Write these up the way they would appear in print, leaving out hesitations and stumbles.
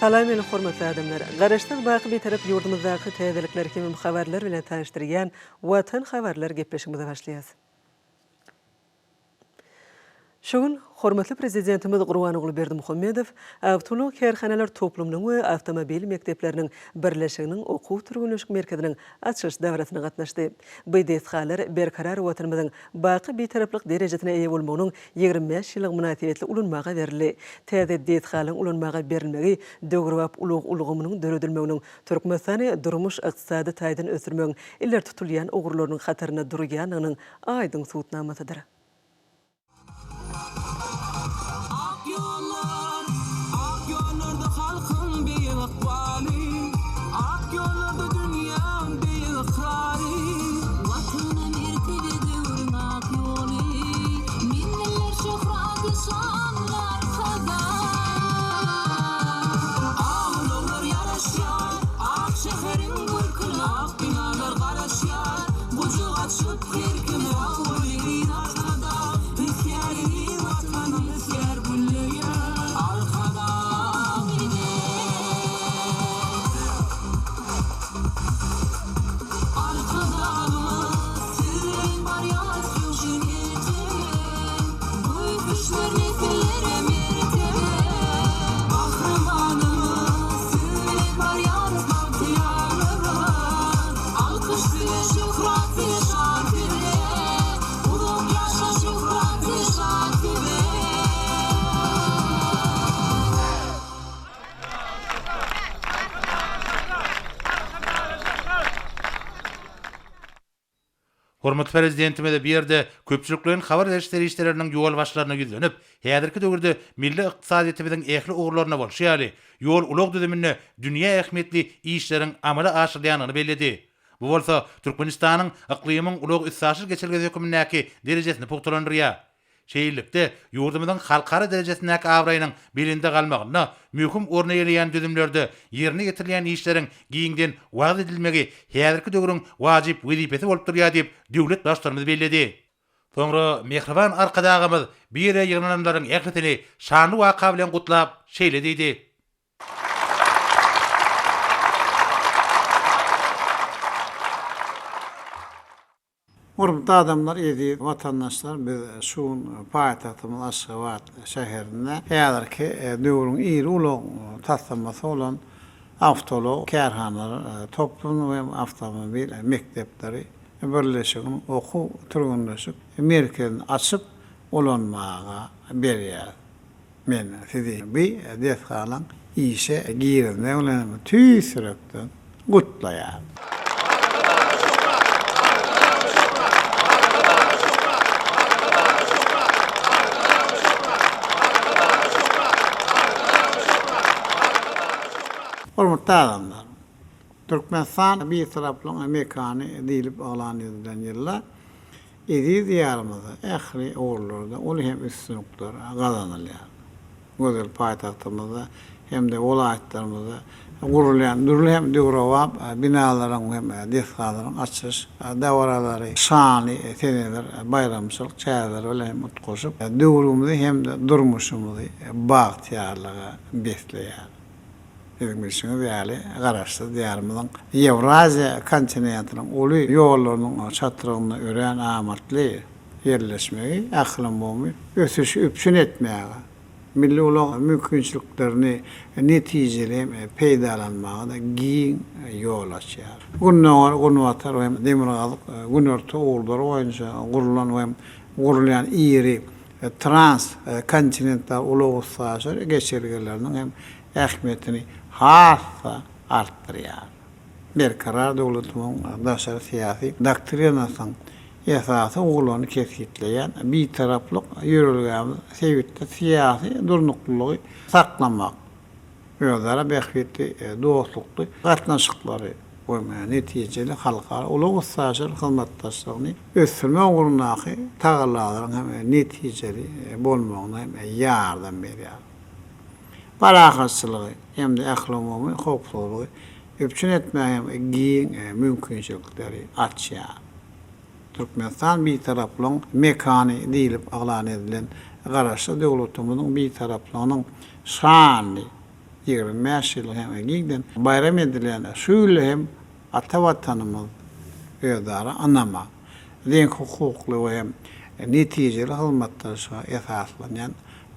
Salam meni hormatly adamlar! Garaşsyz baky Bitarap ýurdumyzdaky täzelikler hemem habarlar bilen tanyşdyrýan Watan habarlar gepleşigimize başlaýas. Şu gün hormatly Prezidentimiz Gurbanguly Berdimuhamedow Awtoulag kärhanalar toplumynyň we awtomobil mekdepleriniň birleşiginiň okuw-türgenleşik merkeziniň açylyş dabarasyna gatnaşdy. Bu desgalar Berkarar Watanymyzyň baky Bitaraplyk derejesine eýe bolmagynyň 25 ýyllygy mynasybetli ulanmaga berildi. Täze desgalaryň ulanmaga berilmegi döwrebap ulag ulgamynyň döredilmeginiň Türkmenistany durmuş-ykdysady taýdan ösdürmegiň ileri tutulýan ugurlarynyň hatarynda durýandygynyň aýdyň subutnamasydyr. Ak ýollar, ak ýollarda halkyň beýik ykbaly, Ak ýollarda dünýäň beýik ykrary. Watana mertebe döwrüň ak ýoly, Menziller şöhratly şanly Arkadag. Ak ulaglar ýaraşýar, ak şäheriň görküne, Ak binalar garaşýar, gujak açyp her kime. Magtymguly Arkadag, ösýär eziz Watanym, ösýär, gülleýär Arkadag ene. Arkadagymyz siz bilen barýas röwşen ertire, Bu ösüşler nesillere mertebe. Gahrymanymyz siz bilen barýarys bagtyýarlyga, Alkyş size, şöhrat size, şan size, Uzak ýaşa şöhrat size, şan size. Hormatly Prezidentimiz bu ýerde köpçülikleýin habar beriş serişdeleriniň ýolbaşçylaryna ýüzlenip, häzirki döwürde milli ykdysadyýetimiziň ähli ugurlarynda bolşy ýaly, ýol-ulag düzüminde dünýä ähmiýetli işleriň amala aşyrylýandygyny belledi. Bu bolsa Türkmenistanyň yklymyň ulag-üstaşyr geçelgesi hökmündäki derejesini pugtalandyrýar. Şeýlelikde, ýurdumyzyň halkara derejesindäki abraýynyň belende galmagynda möhüm orun eýeleýän düzümlerde ýerine ýetirilýän işleriň giňden wagyz edilmegi häzirki döwrüň wajyp wezipesi bolup durýar diýip, döwlet Baştutanymyz belledi. Soňra mähriban Arkadagymyz bu ýere ýygnananlaryň ählisini şanly waka bilen gutlap, şeýle diýdi. Hormatly adamlar, eziz watandaşlar, biz şu gün paýtagtymyz Aşgabat şäherinde häzirki döwrüň iri ulag taslamasy bolan awtoulag kärhanalar toplumyny we awtomobil mekdepleri birleşiginiň okuw-türgenleşik merkezini açyp ulanmaga berýäris. Men sizi bu desganyň işe girizmegi bilen tüýs ýürekden gutlaýaryn. Hormatly adamlar! Türkmenistan Bitaraplygyň mekany diýlip yglan edilen ýylda Eziz Diýarymyzda ähli ugurlarda uly hem üstünlikler gazanylýar. Gözel paýtagtymyzda hem-de welaýatlarymyzda gurulýan dürli hem döwrebap binalaryň hem desgalaryň açylyş dabaralary şanly seneler, baýramçylyk çäreleri bilen hem utgaşyp, döwrümizi hem-de durmuşymyzy bagtyýarlyga besleýär. Siziň bilşiňiz ýaly, Garaşsyz Diýarymyzyň Ýewraziýa kontinentiniň uly ýollarynyň çatrygynda örän amatly ýerleşmegi ählumumy ösüşi üpjün etmäge, milli ulag mümkinçiliklerini netijeli hem peýdalanmaga-da giň ýol açýar. Gündogar, Günbatar hem Demirgazyk, Günorta ugurlary boýunça gurlan we gurulýan iri trans kontinental ulag-üstaşyr geçelgeleriniň hem ähmiýetini has-da artdyrýar. Berkarar döwletimiziň daşary syýasy doktrinasynyň esasy ugurlaryny kesgitleýän Bitaraplyk ýörelgämiz sebitde syýasy durnuklylygy saklamak, özara bähbitli dostlukly gatnaşyklary we netijeli halkara ulag-üstaşyr hyzmatdaşlygyny ösdürmek ugrundaky tagallalaryň hem netijeli bolmagyna hem ýardam berýär. Parahatçylygy hem-de ählumumy howpsuzlygy üpjün etmäge hem giň mümkinçilikleri açýar. Türkmenistan Bitaraplygyň mekany diýlip yglan edilen Garaşsyz döwletimiziň Bitaraplygynyň şanly. 25 ýyllygy hem giňden baýram edilýän şu ýylda hem ata Watanymyz özara ynama, deňhukukly we hem netijeli hyzmatdaşlyga esaslanýan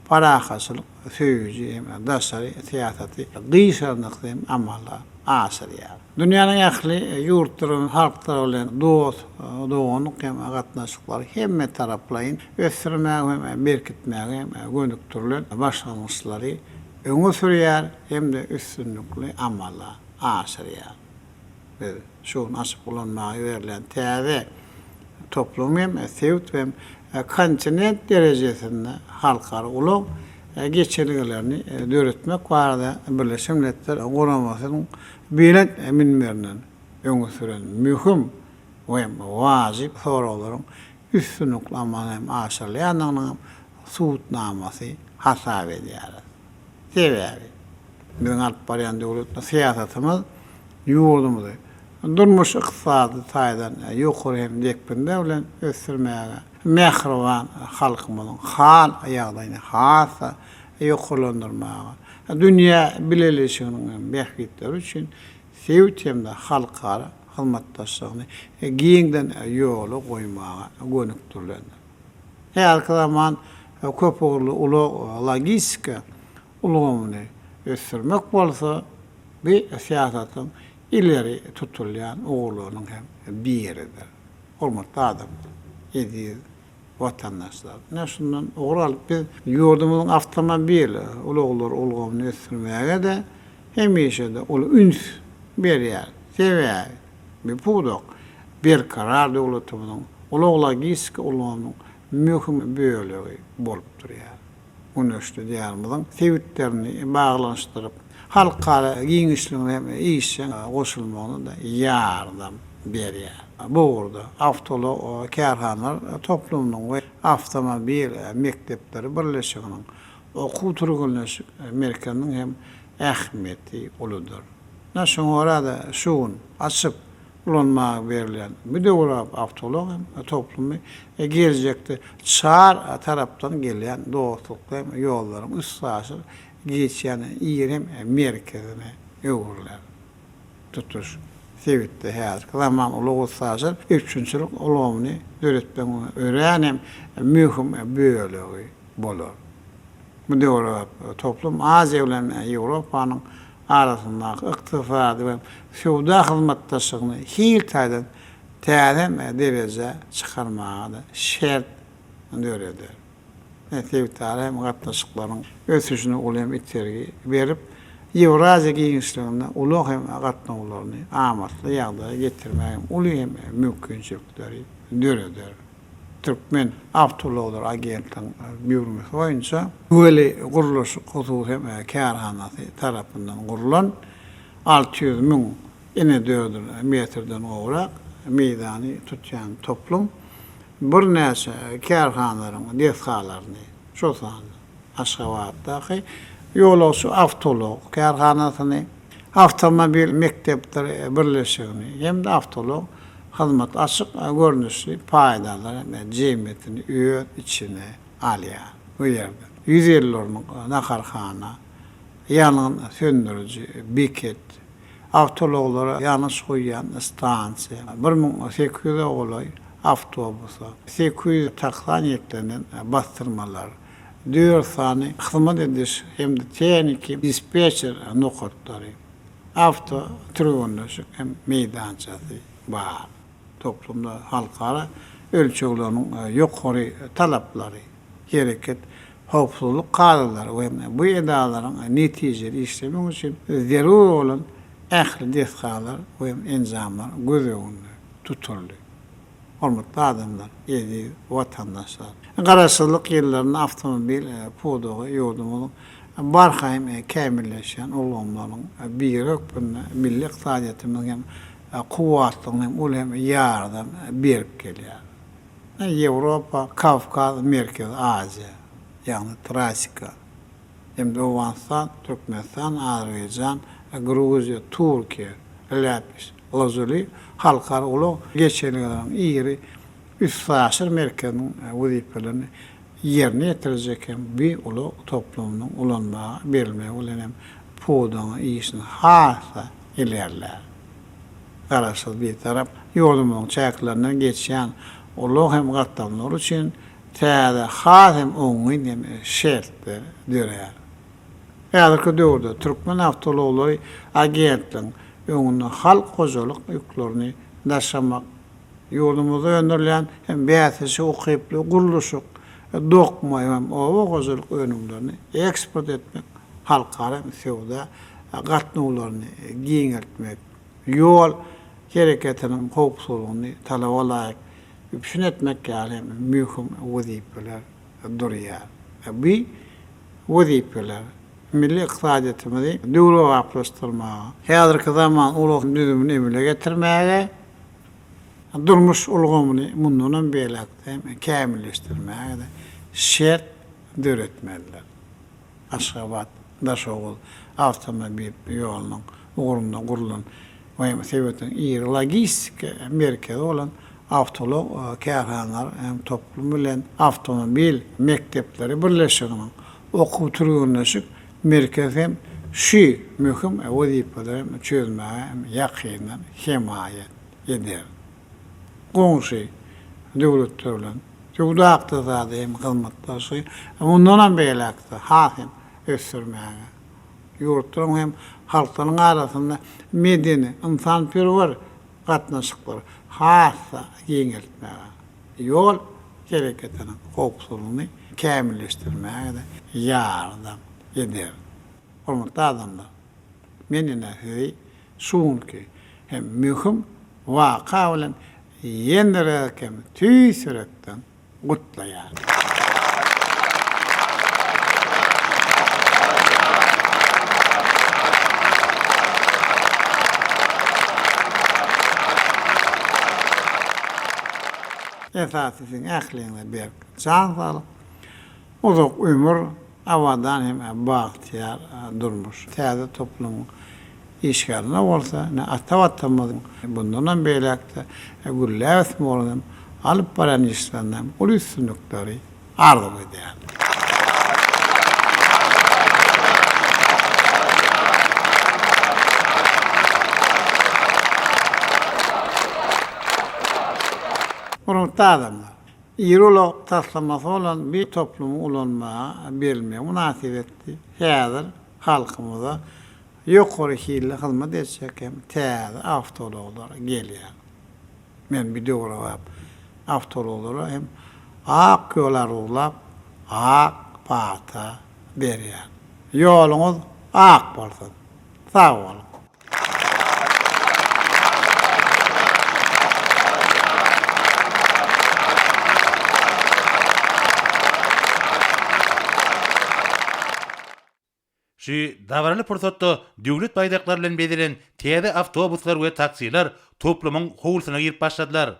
parahatçylyk söýüji hem daşary syýasaty gyşarnyksyz hem amala aşyrýar. Dünýäniň ähli ýurtlary we halklary bilen dost, doganlyk hem gatnaşyklary hemmetaraplaýyn ösdürmäge hem berkitmäge hem gönükdirilen başlangyçlary öňe sürýär hem-de üstünlikli amala aşyrýar. Biz şu gün açyp ulanmaga berlen täze toplum hem sebit hem kontinent derejesinde halkara ulag geçelgelerini döretmek barada Birleşen Milletler Guramasynyň belent münberinden öňe süren möhüm we wajyp soraglaryň üstünlikli amala hem aşyrylýandygynyň hem subutnamasy hasap edýäris. Sebäbi, biziň alyp barýan döwlet syýasatymyz ýurdumyzy durmuş-ykdysady taýdan ýokary hem depginler bilen ösdürmäge, mähriban halkymyzyň hal-ýagdaýyny has-da ýokarlandyrmaga, dünýä bileleşiginiň hem bähbitleri üçin sebit hem-de halkara hyzmatdaşlygyny giňden ýola goýmaga gönükdirilendir. Häzirki zaman köpugurly ulag-logistika ulgamyny ösdürmek bolsa bu syýasatyň ileri tutulýan ugurlarynyň hem biridir. Hormatly adamlar, eziz watandaşlar! Ine, şundan ugur alyp biz ýurdumyzyň awtomobil ulaglary ulgamyny ösdürmäge-de hemişe-de uly üns berýäris. Sebäbi bu pudak Berkarar döwletimiziň ulag-logistika ulgamynyň möhüm bölegi bolup durýar. Güneşli Diýarymyzyň sebitlerini baglanyşdyryp, halkara giňişligine hem işjeň goşulmagyna-da ýardam berýär. Bu ugurda awtoulag kärhanalar toplumynyň we awtomobil mekdepleri birleşiginiň okuw-türgenleşik merkeziniň hem ähmiýeti uludyr. Ine, şoňa görä-de, şu gün açyp ulanmaga berilýän bu döwrebap awtoulag hem toplumy geljekde çar tarapdan gelýän dostlukly hem ýollaryň üstaşyr geçýän iri hem merkezine öwrüler. Tutuş sebitde häzirki zaman ulag-üstaşyr üpjünçilik ulgamyny döretmegiň örän hem möhüm bölegi bolar. Bu döwrebap toplum Aziýa bilen Ýewropanyň arasyndaky ykdysady we söwda hyzmatdaşlygyny hil taýdan täze derejä çykarmaga-da şert döreder. Sebitara hem gatnaşyklaryň ösüşine uly hem itergi berip, Ýewraziýa giňişliginde ulag hem gatnawlaryny amatly ýagdaýa getirmäge hem uly hem mümkinçilikleri döreder. Türkmen awtoulaglary agentliginiň buýurmasy boýunça Weli gurluşyk hususy kärhanasy tarapyndan gurlan 600 müň inedördül metrden gowrak meýdany tutýan toplum birnäçe kärhanalaryň desgalaryny, şol sanda Aşgabatdaky ýolagçy awtoulag kärhanasyny, Awtomobil mekdepleri birleşigini hem-de awtoulag hyzmat açyk görnüşli paýdarlar jemgyýetini öz içine alýar. Bu ýerde 150 orunlyk naharhana, ýangyn söndüriji beket, awtoulaglara ýangyç guýýan stansiýa, 1800-e golaý awtobusa, 800 taksa niýetlenen basdyrmalar, dört sany hyzmat ediş hem-de tehniki dispetçer nokatlary, awto türgenleşik hem meýdançasy bar. Toplumda halkara ölçegleriniň ýokary talaplary, hereket howpsuzlyk kadalary we bu edaralaryň netijeli işlemegi üçin zerur bolan ähli desgalar we enjamlar göz öňünde tutuldy. Hormatly adamlar, eziz watandaşlar! Garaşsyzlyk ýyllarynda awtomobil pudagy ýurdumyzyň barha hem kämilleşýän ulgamlarynyň biri hökmünde milli ykdysadyýetimiziň hem kuwwatlygyna hem uly hem ýardam berip gelýär. Ýewropa, Kawkaz, Merkezi Aziýa, ýagny Trasika hem-de Owganystan, Türkmenistan, Azerbaýjan, Gruziýa, Türkiýe, Läpis Lazuli halkara ulag geçelgeleriniň iri üstaşyr merkeziniň wezipelerini ýerine ýetirjek hem bu ulag toplumynyň ulanmaga berilmegi bilen hem. pudagyň işini has-da ilerlär. Garaşsyz Bitarap ýurdumyzyň çäklerinden geçýän ulag hem gatnawlar üçin täze has hem oňyn hem şertler dörär. Häzirki döwürde Türkmen awtoulaglary agentligiň öňünde halk hojalyk ýüklerini daşamak, ýurdumyzda öndürilýän hem bäsleşige ukyply gurluşyk, dokma hem oba hojalyk önümlerini eksport etmek, halkara söwda gatnawlaryny giňeltmek, ýol hereketiniň howpsuzlygyny talaba laýyk üpjün etmek ýaly hem möhüm wezipeler durýar. Bu wezipeler milli ykdysadyýetimizi döwrebaplaşdyrmaga, häzirki zaman ulag düzümini emele getirmäge, durmuş ulgamyny mundanam beýläk-de hem kämilleşdirmäge-de şert döretmelidir. Aşgabat, Daşoguz awtomobil ýolunyň ugrunda gurlan we sebitiň iri logistika merkezi bolan awtoulag kärhanalary hem toplumy bilen awtomobil mekdepleri birleşiginiň okuw-türgenleşik merkezi hem şu möhüm wezipeleri hem çözmäge hem ýakyndan hemaýat eder. Goňşy döwletler bilen söwda-ykdysady hem hyzmatdaşlygy mundanam beýläk-de has hem ösdürmäge, ýurtlaryň hem halklaryň arasynda medeni, ynsanperwer gatnaşyklary has-da giňeltmäge, ýol hereketiniň howpsuzlygyny kämilleşdirmäge-de ýardam eder. Hormatly adamlar, men ine sizi şu günki hem möhüm waka bilen ýene bir gezek hem tüýs ýürekden gutlaýaryn. Esasy siziň ähliňize berk jan saglyk, uzak ömür, abadan hem bagtyýar durmuş, täze toplumyň işgärine bolsa ine ata Watanymyzyň mundanam beýläk-de gülläp ösmegi ugrunda hem alyp barýan işlerinde hem uly üstünlikleri arzuw edýärin. Hormatly adamlar! Iri ulag taslamasy bolan bu toplumyň ulanmaga berilmegi mynasybetli häzir halkymyza ýokary hilli hyzmat etjek hem täze awtoulaglar gelýär. Men bu döwrebap awtoulaglara hem ak ýol arzuwlap, ak pata berýän. Ýoluňyz ak bolsun! Sag boluň! Şu dabaraly pursatda döwlet baýdaklary bilen bezelen täze awtobuslar we taksiler toplumyň howlusyna girip başladylar.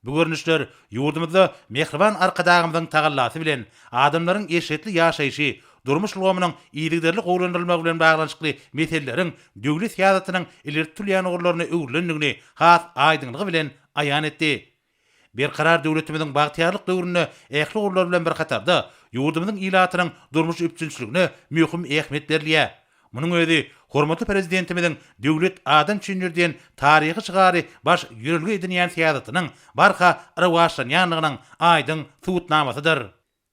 Bu görnüşler ýurdumyzda mähriban Arkadagymyzyň tagallasy bilen adamlaryň eşretli ýaşaýşy, durmuş ulgamynyň yzygiderli gowulandyrylmagy bilen baglanyşykly meseleleriň döwlet syýasatynyň ileri tutulýan ugurlaryna öwrülendigini has aýdyňlygy bilen aýan etdi. Berkarar döwletimiziň bagtyýarlyk döwründe ähli ugurlar bilen bir hatarda, ýurdumyzyň ilatynyň durmuş üpjünçiligine möhüm ähmiýet berilýär. Munuň özi hormatly Prezidentimiziň Döwlet adam üçindir diýen taryhy şygary baş ýörelge edinýän syýasatynyň barha rowaçlanýandygynyň aýdyň subutnamasydyr.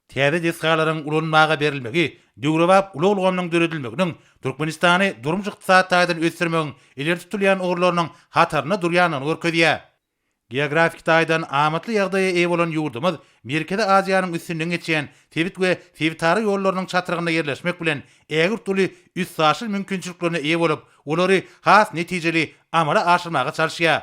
Täze desgalaryň ulanmaga berilmegi döwrebap ulag ulgamynyň döredilmeginiň Türkmenistany durmuş-ykdysady taýdan ösdürmegiň ileri tutulýan ugurlarynyň hatarynda durýandygyny görkezýär. Geografiki taýdan amatly ýagdaýa eýe bolan ýurdumyz Merkezi Aziýanyň üstünden geçýän sebit we sebitara ýollarynyň çatrygynda ýerleşmek bilen, ägirt uly üstaşyr mümkinçiliklerine eýe bolup, olary has netijeli amala aşyrmaga çalyşýar.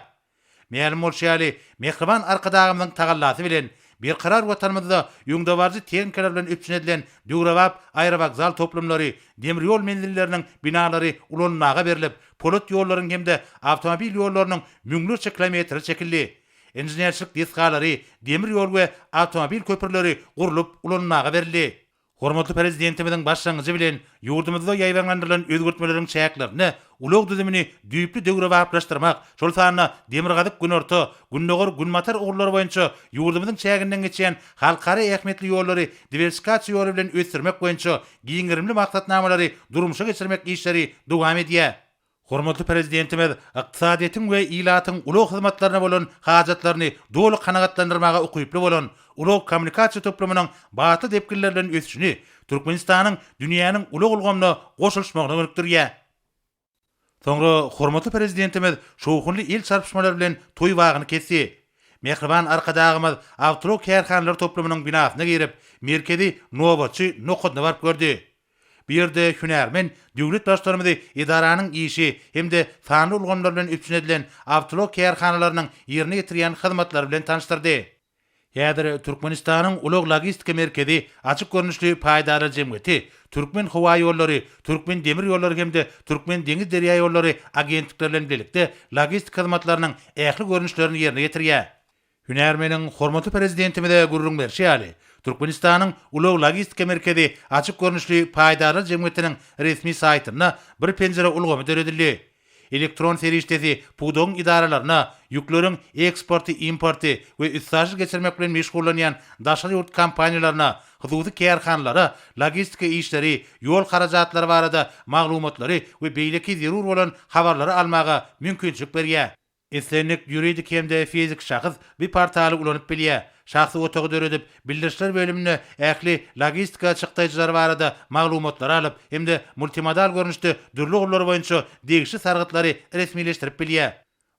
Mälim bolşy ýaly, mähriban Arkadagymyzyň tagallasy bilen, Berkarar Watanymyzda öňdebaryjy tehnikalar bilen üpjün edilen döwrebap aerowokzal toplumlary, demir ýol menzilleriniň binalary ulanmaga berlip, polat ýollaryň hem-de awtomobil ýollarynyň müňlerçe kilometri çekildi. Inženerçilik desgalary, demir ýol we awtomobil köprüleri gurlup ulanmaga berildi. Hormatly Prezidentimiziň başlangyjy bilen ýurdumyzda ýaýbaňlandyrylan özgertmeleriň çäklerinde ulag düzümini düýpli döwrebaplaşdyrmak, şol sanda Demirgazyk-Günorta, Gündogar-Günbatar ugurlary boýunça ýurdumyzyň çäginden geçýän halkara ähmiýetli ýollary diwersifikasiýa ýoly bilen ösdürmek boýunça giň gerimli maksatnamalary durmuşa geçirmek işleri dowam edýär. Hormatly Prezidentimiz ykdysadyýetiň we ilatyň ulag hyzmatlaryna bolan hajatlaryny doly kanagatlandyrmaga ukyply bolan ulag-kommunikasiýa toplumynyň batly depginler bilen ösüşini Türkmenistanyň dünýäniň ulag ulgamyna goşulyşmagyna gönükdirýär. Soňra hormatly Prezidentimiz şowhunly el çarpyşmalar bilen toý bagyny kesdi. Mähriban Arkadagymyz awtoulag kärhanalar toplumynyň binasyna girip, merkezi nobatçy nokadyna baryp gördi. Bu ýerde hünärmen döwlet Baştutanymyzy edaranyň işi hem-de sanly ulgamlar bilen üpjün edilen awtoulag kärhanalarynyň ýerine ýetirýän hyzmatlary bilen tanyşdyrdy. Häzir Türkmenistanyň Ulag-logistika merkezi açyk görnüşli paýdarlar jemgyýeti, Türkmenhowaýollary, Türkmendemirýollary hem-de Türkmendeňizderýaýollary agentlikleri bilen bilelikde logistika hyzmatlarynyň ähli görnüşlerini ýerine ýetirýär. Hünärmeniň hormatly Prezidentimize gürrüň berşi ýaly, Türkmenistanyň Ulag-logistika merkezi açyk görnüşli paýdarlar jemgyýetiniň resmi saýtynda bir penjire ulgamy döredildi. Elektron serişdesi pudagyň edaralaryna ýükleriň eksporty, importy we üstaşyr geçirmek bilen meşgullanýan daşary ýurt kompaniýalaryna, hususy kärhanalara logistika işleri, ýol harajatlary barada maglumatlary we beýleki zerur bolan habarlary almaga mümkinçilik berýär. Islendik ýuridik hem-de fiziki şahs bu portaly ulanyp bilýär. Şahsy otagy döredip, bildirişler bölüminde ähli logistika çykdaýjylary barada maglumatlary alyp hem-de multimodal görnüşde dürli ugurlar boýunça degişli sargytlary resmileşdirip bilýär.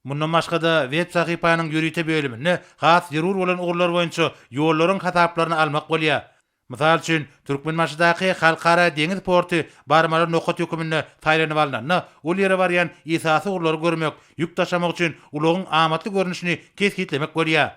Mundan başga-da, web sahypanyň ýörite bölüminde has zerur bolan ugurlar boýunça ýollaryň hasaplaryny almak bolýar. Mysal üçin, Türkmenbaşydaky Halkara deňiz porty barmaly nokat höküminde saýlanyp alnanda, ol ýere barýan esasy ugurlary görmek, ýük daşamak üçin ulagyň amatly görnüşini kesgitlemek bolýar.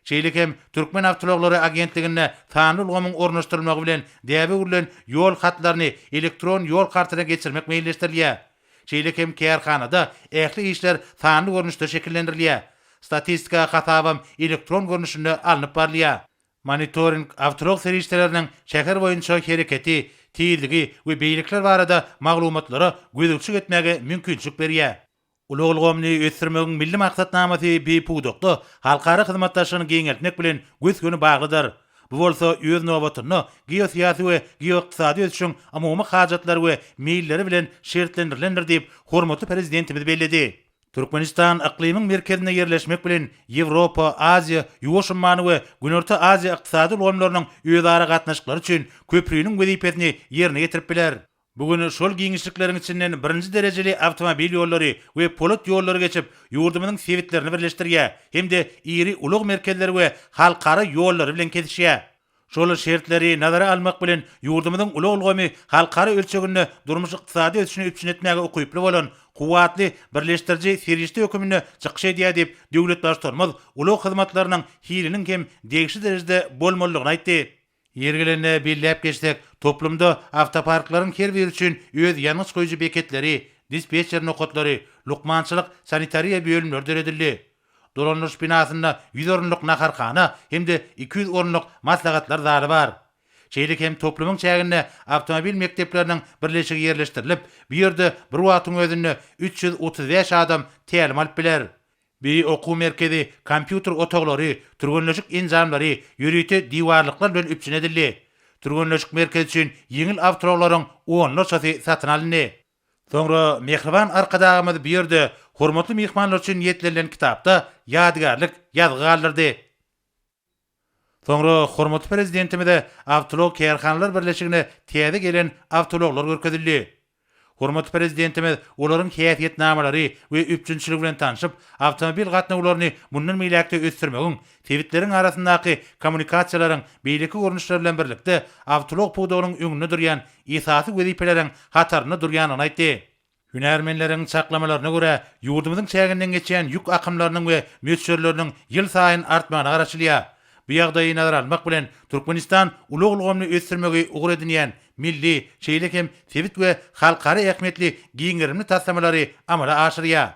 Şeýle hem Türkmenawtoulaglary agentliginde sanly ulgamyň ornaşdyrylmagy bilen däbe öwrülen ýol hatlaryny elektron ýol kartyna geçirmek meýilleşdirilýär. Şeýle hem kärhanada ähli işler sanly görnüşde şekillendirilýär. Statistika hasabam elektron görnüşinde alnyp barylýar. Monitoring awtoulag serişdeleriniň şäher boýunça hereketi, tizligi we beýlekiler barada maglumatlara gözegçilik etmäge mümkinçilik berýär. Ulag ulgamyny ösdürmegiň milli maksatnamasy bi pudakda halkara hyzmatdaşlygyny giňeltmek bilen gös-göni baglydyr. Bu bolsa öz nobatynda geosyýasy we geoykdysady ösüşiň umumy hajatlary we meýilleri bilen şertlendirilendir diýip, hormatly Prezidentimiz belledi. Türkmenistan yklymyň merkezinde ýerleşmek bilen, Ýewropa, Aziýa, Ýuwaş ummany we Günorta Aziýa ykdysady ulgamlarynyň özara gatnaşyklary üçin köprüniň wezipesini ýerine ýetirip biler. Bu gün şol giňişlikleriň içinden birinji derejeli awtomobil ýollary we polat ýollary geçip, ýurdumyzyň sebitlerini birleşdirýär hem-de iri ulag merkezleri we halkara ýollary bilen kesişýär. Şol şertleri nazara almak bilen, ýurdumyzyň ulag ulgamy halkara ölçeginde durmuş-ykdysady ösüşini üpjün etmäge ukyply bolan kuwwatly birleşdiriji serişde höküminde çykyş edýär diýip, döwlet Baştutanymyz ulag hyzmatlarynyň hiliniň hem degişli derejede bolmalydygyny aýtdy. Ýeri gelende belläp geçsek, toplumda awtoparklaryň her biri üçin öz ýangyç guýujy beketleri, dispetçer nokatlary, lukmançylyk-sanitariýa bölümleri döredildi. Dolandyryş binasynda 100 orunlyk naharhana hem-de 200 orunlyk maslahatlar zaly bar. Şeýle hem toplumyň çäginde awtomobil mekdepleriniň birleşigi ýerleşdirilip, bu ýerde bir wagtyň özünde 335 adam tälim alyp biler. Bu okuw merkezi kompýuter otaglary, türgenleşik enjamlary, ýörite diwarlyklar bilen üpjün edildi. Türgenleşik merkezi üçin ýeňil awtoulaglaryň onlarçasy satyn alyndy. Soňra mähriban Arkadagymyz bu ýerde hormatly myhmanlar üçin niýetlenilen kitapda ýadygärlik ýazgy galdyrdy. Soňra hormatly Prezidentimize Awtoulag kärhanalar birleşigine täze gelen awtoulaglar görkezildi. Hormatly Prezidentimiz olaryň häsiýetnamalary we üpjünçiligi bilen tanşyp, awtomobil gatnawlaryny mundan beýläk-de ösdürmegiň, sebitleriň arasyndaky kommunikasiýalaryň beýleki görnüşleri bilen birlikde awtoulag pudagynyň öňünde durýan esasy wezipeleriň hatarynda durýandygyny aýtdy. Hünärmenleriň çaklamalaryna görä, ýurdumyzyň çäginden geçýän ýük akymlarynyň we möçberleriniň ýylsaýyn artmagyna garaşylýar. Bu ýagdaýy nazara almak bilen, Türkmenistan ulag ulgamyny ösdürmegi ugur edinýän milli, şeýle hem sebit we halkara ähmiýetli giň gerimli taslamalary amala aşyrýar.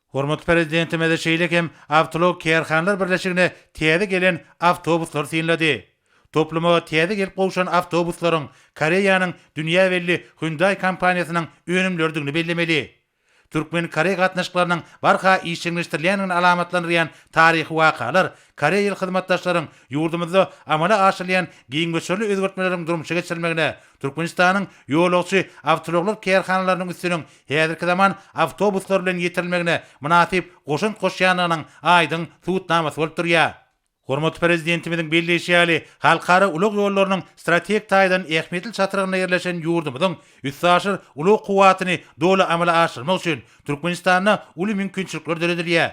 Hormatly Prezidentimiz şeýle hem Awtoulag kärhanalar birleşigine täze gelen awtobuslary synlady. Topluma täze gelip gowşan awtobuslaryň Koreýanyň dünýä belli Hyundai kompaniýasynyň önümleridigini bellemeli. Türkmen-koreý gatnaşyklarynyň barha işjeňleşdirilýändigini alamatlandyrýan taryhy wakalar koreýaly hyzmatdaşlaryň ýurdumyzda amala aşyrylýan giň möçberli özgertmeleriň durmuşa geçirilmegine, Türkmenistanyň ýolagçy awtoulaglar kärhanalarynyň üstüniň häzirki zaman awtobuslar bilen ýetirilmegine mynasyp goşant goşýandygynyň aýdyň subutnamasy bolup durýar. Hormatly Prezidentimiziň belleýşi ýaly, halkara ulag ýollarynyň strategik taýdan ähmiýetli çatrygynda ýerleşen ýurdumyzyň üstaşyr ulag kuwwatyny doly amala aşyrmak üçin Türkmenistanda uly mümkinçilikler döredilýär.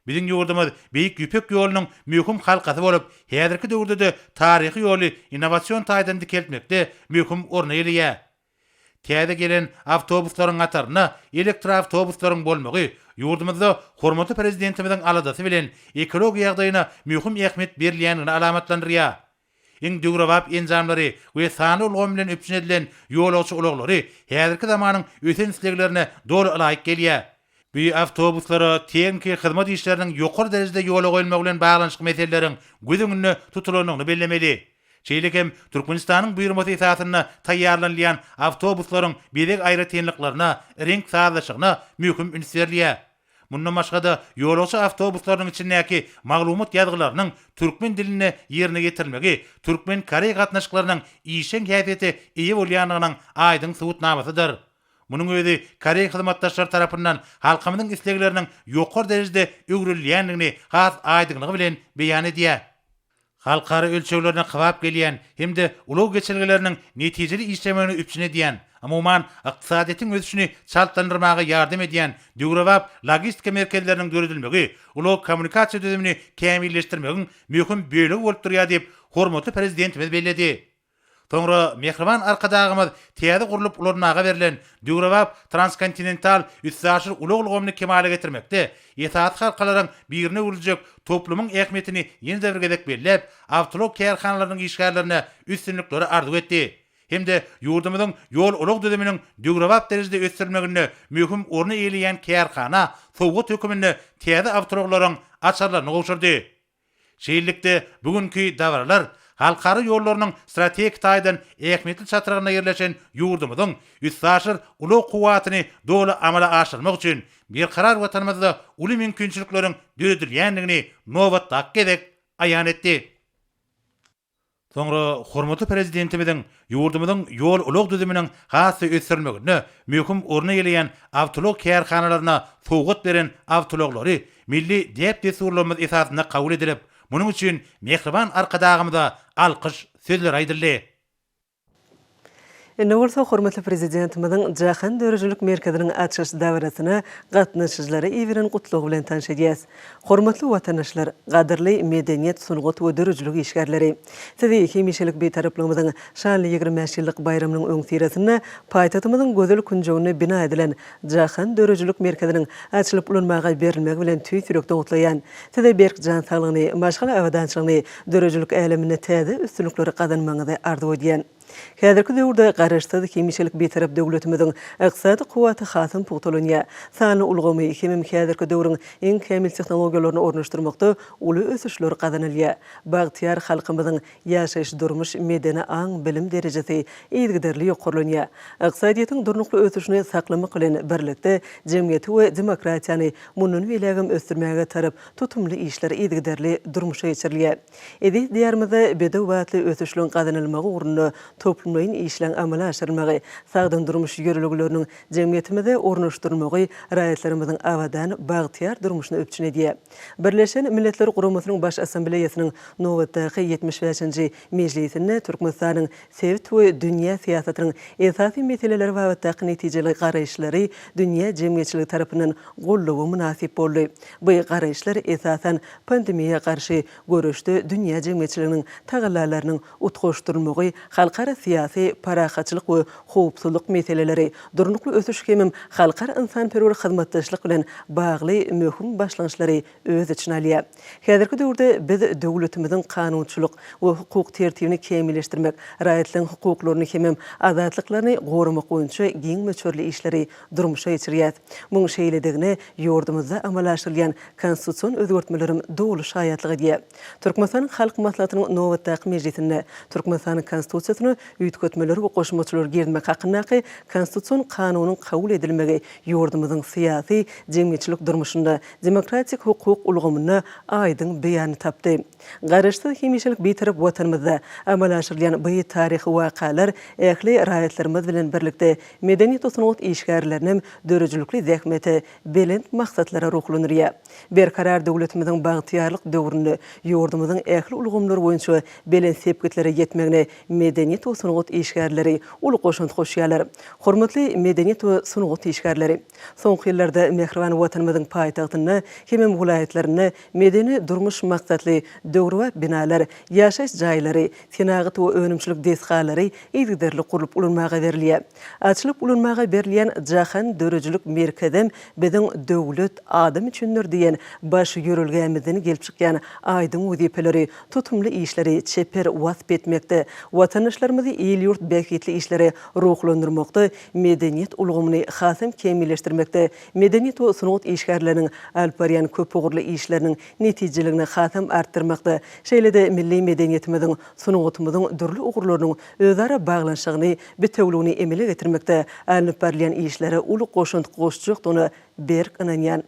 Biziň ýurdumyz Beýik Ýüpek ýolunyň möhüm halkasy bolup, häzirki döwürde-de taryhy ýoly innowasion taýdan dikeltmekde möhüm orun eýeleýär. Täze gelen awtobuslaryň hatarynda elektroawtobuslaryň bolmagy ýurdumyzda hormatly Prezidentimiziň aladasy bilen ekologiýa ýagdaýyna möhüm ähmiýet berilýändigini alamatlandyrýar. Iň döwrebap enjamlary we sanly ulgam bilen üpjün edilen ýolagçy ulaglary häzirki zamanyň ösen isleglerine doly ylaýyk gelýär. Bu awtobuslara tehniki hyzmat işleriniň ýokary derejede ýola goýulmagy bilen baglanyşykly meseleleriň göz öňünde tutulandygyny bellemeli. Şeýle hem Türkmenistanyň buýurmasy esasynda taýýarlanylýan awtobuslaryň bezeg aýratynlyklaryna, reňk sazlaşygyna möhüm üns berilýär. Mundan başga-da, ýolagçy awtobuslarynyň içindäki maglumat ýazgylarynyň türkmen dilinde ýerine ýetirilmegi türkmen-koreý gatnaşyklarynyň işjeň häsiýete eýe bolýandygynyň aýdyň subutnamasydyr. Munuň özi koreý hyzmatdaşlary tarapyndan halkymyzyň islegleriniň ýokary derejede öwrenilýändigini has aýdyňlygy bilen beýan edýär. Halkara ölçeglerine kybap gelýän hem-de ulag geçelgeleriniň netijeli işlemegini üpjün edýän, umuman, ykdysadyýetiň ösüşini çaltlandyrmaga ýardam edýän döwrebap logistika merkezleriniň döredilmegi ulag-kommunikasiýa düzümini kämilleşdirmegiň möhüm bölegi bolup durýar diýip, hormatly Prezidentimiz belledi. Soňra mähriban Arkadagymyz täze gurlup ulanmaga berlen döwrebap transkontinental üstaşyr ulag ulgamyny kemala getirmekde esasy halkalaryň birine öwrüljek toplumyň ähmiýetini ýene-de bir gezek belläp, awtoulag kärhanalarynyň işgärlerine üstünlikleri arzuw etdi hem-de ýurdumyzyň ýol-ulag düzüminiň döwrebap derejede ösdürilmeginde möhüm orny eýeleýän kärhana sowgat höküminde täze awtoulaglaryň açarlaryny gowşurdy. Şeýlelikde, bu günki dabaralar halkara ýollarynyň strategik taýdan ähmiýetli çatrygynda ýerleşen ýurdumyzyň üstaşyr ulag kuwwatyny doly amala aşyrmak üçin berkarar Watanymyzda uly mümkinçilikleriň döredilýändigini nobatdaky gezek aýan etdi. Soňra hormatly Prezidentimiziň ýurdumyzyň ýol-ulag düzüminiň has-da ösdürilmeginde möhüm orun eýeleýän awtoulag kärhanalaryna sowgat beren awtoulaglary milli däp-dessurlarymyz esasynda kabul edilip, munuň üçin mähriban Arkadagymyza alkyş sözleri aýdyldy. Indi bolsa hormatly Prezidentimiziň Jahan döredijilik merkeziniň açylyş dabarasyna gatnaşyjylara iberen gutlagy bilen tanyş edýäs. Hormatly watandaşlar, gadyrly medeniýet, sungat we döredijilik işgärleri! Sizi hemişelik Bitaraplygymyzyň şanly 25 ýyllyk baýramynyň öňüsyrasynda paýtagtymyzyň gözel künjeginde bina edilen Jahan döredijilik merkeziniň açylyp ulanmaga berilmegi bilen tüýs ýürekden gutlaýan. Size berk jan saglygyny, maşgala abadançylygyny, döredijilik äleminde täze üstünlikleri gazanmagyňyzy arzuw edýän. Häzirki döwürde Garaşsyz, hemişelik Bitarap döwletimiziň ykdysady kuwwaty hasam pugtalanýar. Sanly ulgamy hemem häzirki döwrüň iň kämil tehnologiýalaryny ornaşdyrmakda uly ösüşler gazanylýar. Bagtyýar halkymyzyň ýaşaýyş-durmuş, medeni aň-bilim derejesi yzygiderli ýokarlanýar. Ykdysadyýetiň durnukly ösüşini saklamak bilen birlikde, jemgyýeti we demokratiýany mundan beýlägem ösdürmäge tarap tutumly işler yzygiderli durmuşa geçirilýär. Eziz Diýarymyzda bedew batly ösüşligiň gazanylmagy ugrunda toplumlaýyn işleň amala aşyrylmagy, sagdyn durmuş ýörelgeleriniň jemgyýetimizde ornaşdyrylmagy raýatlarymyzyň abadan, bagtyýar durmuşyny üpjün edýär. Birleşen Milletler Guramasynyň Baş Assambleýasynyň nobatdaky 75-nji mejlisinde Türkmenistanyň sebit we dünýä syýasatynyň esasy meseleleri babatdaky netijeli garaýyşlary dünýä jemgyýetçiligi tarapyndan goldawa mynasyp boldy. Bu garaýyşlar, esasan, pandemiýa garşy göreşde dünýä jemgyýetçiliginiň tagallalarynyň utgaşdyrylmagy, halkara. halkara syýasy, parahatçylyk we howpsuzlyk meseleleri, durnukly ösüş hemem halkara ynsanperwer hyzmatdaşlyk bilen bagly möhüm başlangyçlary öz içine alýar. Häzirki döwürde biz döwletimiziň kanunçylyk we hukuk tertibini kämilleşdirmek, raýatlaryň hukuklaryny hemem azatlyklaryny goramak boýunça giň möçberli işleri durmuşa geçirýäris. Muň şeýledigine ýurdumyzda amala aşyrylýan konstitusion özgertmelerem doly şaýatlyk edýär. Türkmenistanyň Halk Maslahatynyň nobatdaky mejlisinde Türkmenistanyň Konstitusiýasyna üýtgetmeler we goşmaçalar girizmek hakyndaky Konstitusion kanunyň kabul edilmegi ýurdumyzyň syýasy, jemgyýetçilik durmuşynda demokratik hukuk ulgamynda aýdyň beýanyny tapdy. Garaşsyz, hemişelik Bitarap Watanymyzda amala aşyrylýan bu taryhy wakalar ähli raýatlarymyz bilen birlikde medeniýet we sungat işgärlerinem döredijilikli zähmete, belent maksatlara ruhlandyrýar. Berkarar döwletimiziň bagtyýarlyk döwründe ýurdumyzyň ähli ulgamlary boýunça belent sepgitlere ýetmegine medeniýet we sungat işgärleri uly goşant goşýarlar. Hormatly medeniýet we sungat işgärleri! Soňky ýyllarda mähriban Watanymyzyň paýtagtynda hemem welaýatlarynda medeni-durmuş maksatly döwrebap binalar, ýaşaýyş jaýlary, senagat we önümçilik desgalary yzygiderli gurlup ulanmaga berilýär. Açylyp ulanmaga berilýän Jahan döredijilik merkezem biziň Döwlet adam üçindir diýen baş ýörelgämizden gelip çykýan aýdyň wezipeleri, tutumly işleri çeper wasp etmekde, watandaşlarymyzy il-ýurt bähbitli işlere ruhlandyrmakda, medeniýet ulgamyny hasam kämilleşdirmekde medeniýet we sungat işgärleriniň alyp barýan köpugurly işleriniň netijeligini hasam artdyrmakda, şeýle-de milli medeniýetimiziň, sungatymyzyň dürli ugurlarynyň özara baglanyşygyny, bitewüligini emele getirmekde alnyp barylýan işlere uly goşant goşjakdygyna berk ynanýan.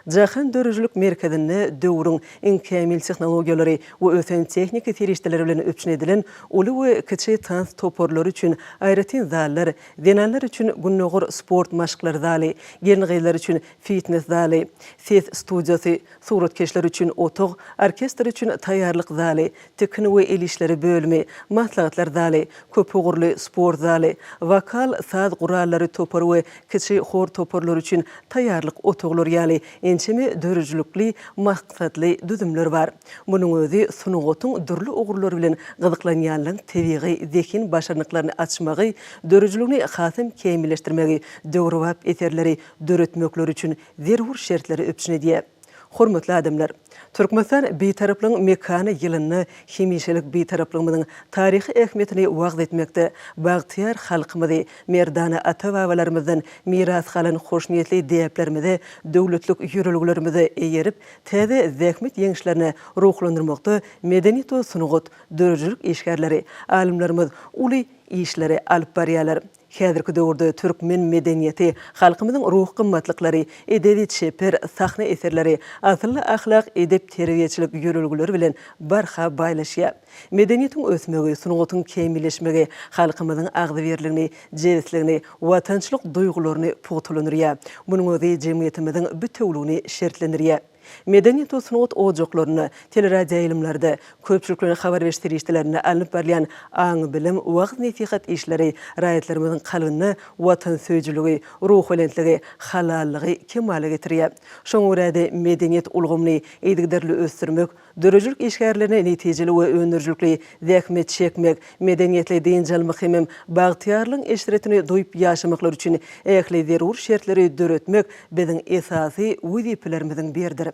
Jahan döredijilik merkezinde döwrüň iň kämil tehnologiýalary we ösen tehniki serişdeleri bilen üpjün edilen uly we kiçi tans toparlary üçin aýratyn zallar, zenanlar üçin gündogar sport maşklary zaly, gelin-gyzlar üçin fitnes zaly, ses studiýasy, suratkeşler üçin otag, orkestr üçin taýýarlyk zaly, tikin we el işleri bölümi, maslahatlar zaly, köpugurly sport zaly, wokal saz gurallary topary we kiçi hor toparlary üçin taýýarlyk otaglary ýaly ençeme döredijilikli maksatly düzümler bar. Munuň özi sungatyň dürli ugurlary bilen gyzyklanýanlaryň tebigy zehin başarnyklaryny açmagy, döredijiligini hasam kämilleşdirmegi, döwrebap eserleri döretmekleri üçin zerur şertleri üpjün edýär. Hormatly adamlar! Türkmenistan Bitaraplygyň mekany ýylynda hemişelik Bitaraplygymyzyň taryhy ähmiýetini wagyz etmekde, bagtyýar halkymyzy merdana ata-babalarymyzdan miras galan hoşniýetli däplerimize, döwletlik ýörelgelerimize eýerip, täze zähmet ýeňişlerine ruhlandyrmakda medeniýet we sungat, döredijilik işgärleri, alymlarymyz uly işleri alyp barýarlar. Häzirki döwürde türkmen medeniýeti, halkymyzyň ruhy gymmatlyklary, edebi-çeper, sahna eserleri asylly ahlak, edep-terbiýeçilik ýörelgeleri bilen barha baýlaşýar. Medeniýetiň ösmegi, sungatyň kämilleşmegi halkymyzyň agzybirligini, jebisligini, watançylyk duýgularyny pugtalandyrýar. Munuň özi jemgyýetimiziň bitewüligini şertlendirýär. Medeniýet we sungat ojaklarynda, teleradioýaýlymlarda, köpçülikleýin habar beriş serişdelerinde alnyp barylýan aň-bilim, wagyz-nesihat işleri raýatlarymyzyň kalbynda watansöýüjiligi, ruhubelentligi, halallygy kemala getirýär. Şoňa görä-de, medeniýet ulgamyny yzygiderli ösdürmek, Döredijilik işgärlerine netijeli we öndürijilikli zähmet çekmek, medeniýetli dynç almak hemem bagtyýarlygyň eşretini duýup ýaşamaklary üçin ähli zerur şertleri döretmek biziň esasy wezipelerimiziň biridir.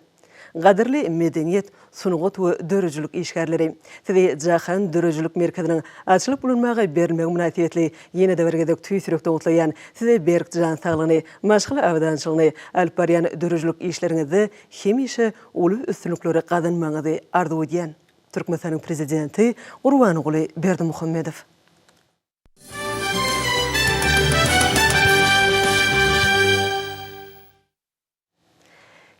Gadyrly medeniýet, sungat we döredijilik işgärleri! Sizi Jahan döredijilik merkeziniň açylyp ulanmaga berilmegi mynasybetli ýene-de bir gezek tüýs ýürekden gutlaýan. Size berk jan saglygyny, maşgala abadançylygyny, alyp barýan döredijilik işleriňizde hemişe uly üstünlikleri gazanmagyňyzy arzuw edýän. Türkmenistanyň Prezidenti Gurbanguly Berdimuhamedow.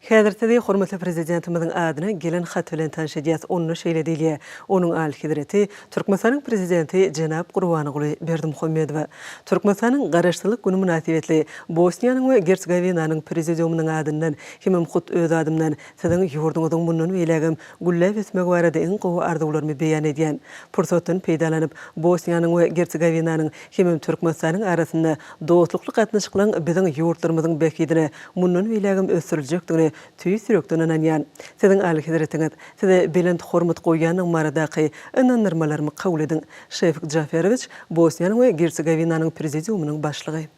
Häzir sizi hormatly Prezidentimiziň adyna gelen hat bilen tanyş edýäs. Onda şeýle diýilýär, Onuň Alyhezreti, Türkmenistanyň Prezidenti jenap Gurbanguly Berdimuhamedowa Türkmenistanyň Garaşsyzlyk güni mynasybetli Bosniýanyň we Gersegowinanyň Prezidiumynyň adyndan hemem hut öz adymdan Siziň ýurduňyzyň mundan beýlägem gülläp ösmegi barada iň gowy arzuwlarymy beýan edýän. Pursatdan peýdalanyp, Bosniýanyň we Gersegowinanyň hemem Türkmenistanyň arasynda dostlukly gatnaşyklaryň biziň ýurtlarymyzyň bähbidine mundan beýlägem ösdüriljekdigine. tüýs ýürekden ynanýan. Siziň Alyhezretiňiz, Size belent hormat goýýandygym baradaky ynandyrmalarymy kabul ediň. Şefik Jaferowiç, Bosniýanyň we Gersegowinanyň Prezidiumynyň başlygy.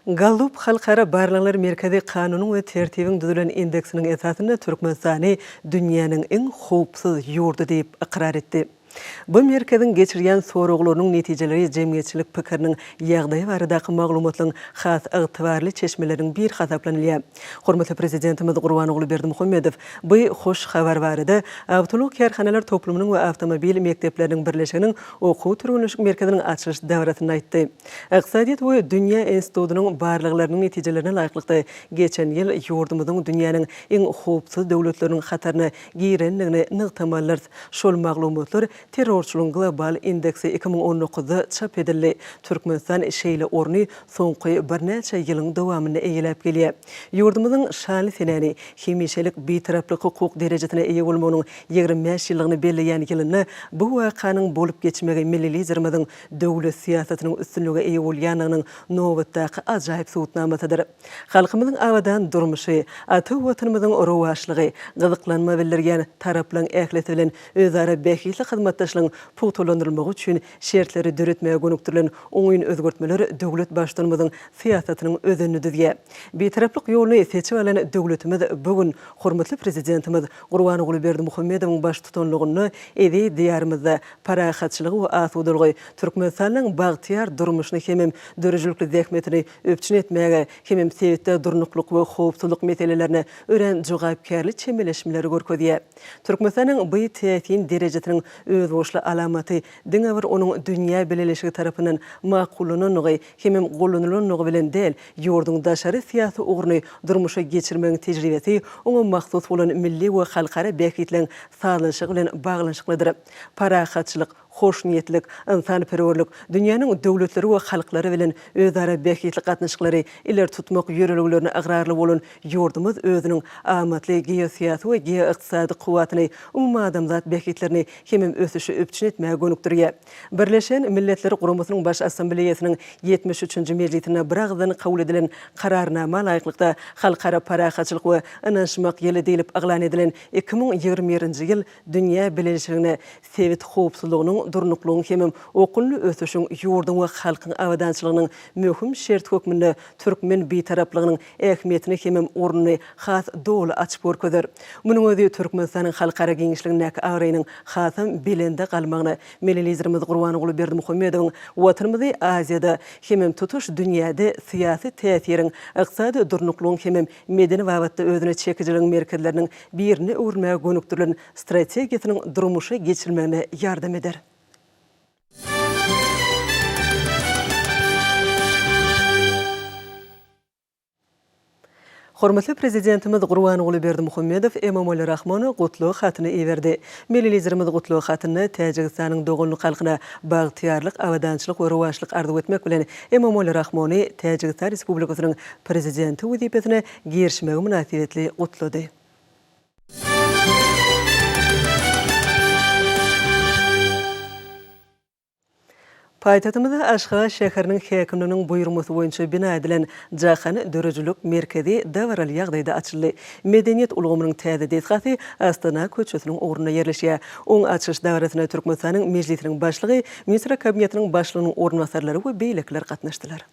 Gallup halkara barlaglar merkezi kanunyň we tertibiň düzülen indeksiniň esasynda Türkmenistany dünýäniň iň howpsuz ýurdy diýip ykrar etdi. Bu merkeziň geçirýän soraglarynyň netijeleri jemgyýetçilik pikiriniň ýagdaýy baradaky maglumatlaryň has ygtybarly çeşmeleriniň biri hasaplanylýar. Hormatly Prezidentimiz Gurbanguly Berdimuhamedow bu hoş habar barada Awtoulag kärhanalar toplumynyň we awtomobil mekdepleriniň birleşiginiň okuw-türgenleşik merkeziniň açylyş dabarasynda aýtdy. Ykdysadyýet we dünýä institutynyň barlaglarynyň netijelerine laýyklykda, geçen ýyl ýurdumyzyň dünýäniň iň howpsuz döwletleriniň hataryna girendigini nygtamalydyrys. Şol maglumatlar Terrorçylygyň global indeksi 2019-da çap edildi. Türkmenistan şeýle orny soňky birnäçe ýylyň dowamynda eýeläp gelýär. Ýurdumyzyň şanly senäni, hemişelik Bitaraplyk hukuk derejesine eýe bolmagynyň 25 ýyllygyny belleýän ýylynda bu wakanyň bolup geçmegi milli Liderimiziň döwlet syýasatynyň üstünlige eýe bolýandygynyň nobatdaky ajaýyp subutnamasydyr. Halkymyzyň abadan durmuşy, ata Watanymyzyň rowaçlygy, gyzyklanma bildirýän taraplaryň ählisi bilen özara bähbitli hyzmatdaşlygyň pugtalandyrylmagy üçin şertleri döretmäge gönükdirilen oňyn özgertmeler döwlet Baştutanymyzyň syýasatynyň özenini düzýär. Bitaraplyk ýoluny seçip alan döwletimiz bu gün hormatly Prezidentimiz Gurbanguly Berdimuhamedowyň baştutanlygynda eziz Diýarymyzda parahatçylygy we asudalygy, Türkmenistanyň bagtyýar durmuşyny hemem döredijilikli zähmetini üpjün etmäge hemem sebitde durnuklyk we howpsuzlyk meselelerine örän jogapkärli çemeleşmeleri görkezýär. Türkmenistanyň bu täsin derejesiniň özboluşly alamaty diňe bir onuň dünýä bileleşigi tarapyndan makullanandygy hemem gollanylandygy bilen däl, ýurduň daşary syýasy ugruny durmuşa geçirmegiň tejribesi oňa mahsus bolan milli we halkara bähbitleriň sazlaşygy bilen baglanyşyklydyr. Parahatçylyk, hoşniýetlik, ynsanperwerlik, dünýäniň döwletleri we halklary bilen özara bähbitli gatnaşyklary ileri tutmak ýörelgelerine ygrarly bolan ýurdumyz özüniň amatly geosyýasy we geoykdysady kuwwatyny umumadamzat bähbitlerini hemem ösüşi üpjün etmäge gönükdirýär. Birleşen Milletler Guramasynyň Baş Assambleýasynyň ýetmiş üçünji mejlisinde biragyzdan kabul edilen Kararnama laýyklykda, Halkara parahatçylyk we ynanyşmak ýyly diýlip yglan edilen 2021-nji ýyl dünýä bileleşigine sebit howpsuzlygynyň, durnuklygyň hemem okgunly ösüşiň, ýurduň we halkyň abadançylygynyň möhüm şerti hökmünde türkmen Bitaraplygynyň ähmiýetini hemem ornuny has doly açyp görkezer. Munuň özi Türkmenistanyň halkara giňişligindäki abraýynyň hasam belende galmagyna, Milli Liderimiz Gurbanguly Berdimuhamedowyň Watanymyzy Aziýada hemem tutuş dünýäde syýasy täsiriň, ykdysady durnuklygyň hemem medeni babatda özüne çekijiligiň merkezleriniň birine öwrülmäge gönükdirilen strategiýasynyň durmuşa geçirilmegine ýardam eder. Hormatly Prezidentimiz Gurbanguly Berdimuhamedow Emomali Rahmona gutlag hatyny iberdi. Milli Liderimiz gutlag hatynda Täjigistanyň doganlyk halkyna bagtyýarlyk, abadançylyk we rowaçlyk arzuw etmek bilen, Emomali Rahmony Täjigistan Respublikasynyň Prezidenti wezipesine girişmegi mynasybetli gutlady. Paýtagtymyzda Aşgabat şäheriniň häkimliginiň buýurmasy boýunça bina edilen Jahan döredijilik merkezi dabaraly ýagdaýda açyldy. Medeniýet ulgamynyň täze desgasy Astana köçesiniň ugrunda ýerleşýär. Oň açylyş dabarasyna Türkmenistanyň Mejlisiniň Başlygy, Ministrler Kabinetiniň Başlygynyň orunbasarlary we beýlekiler gatnaşdylar.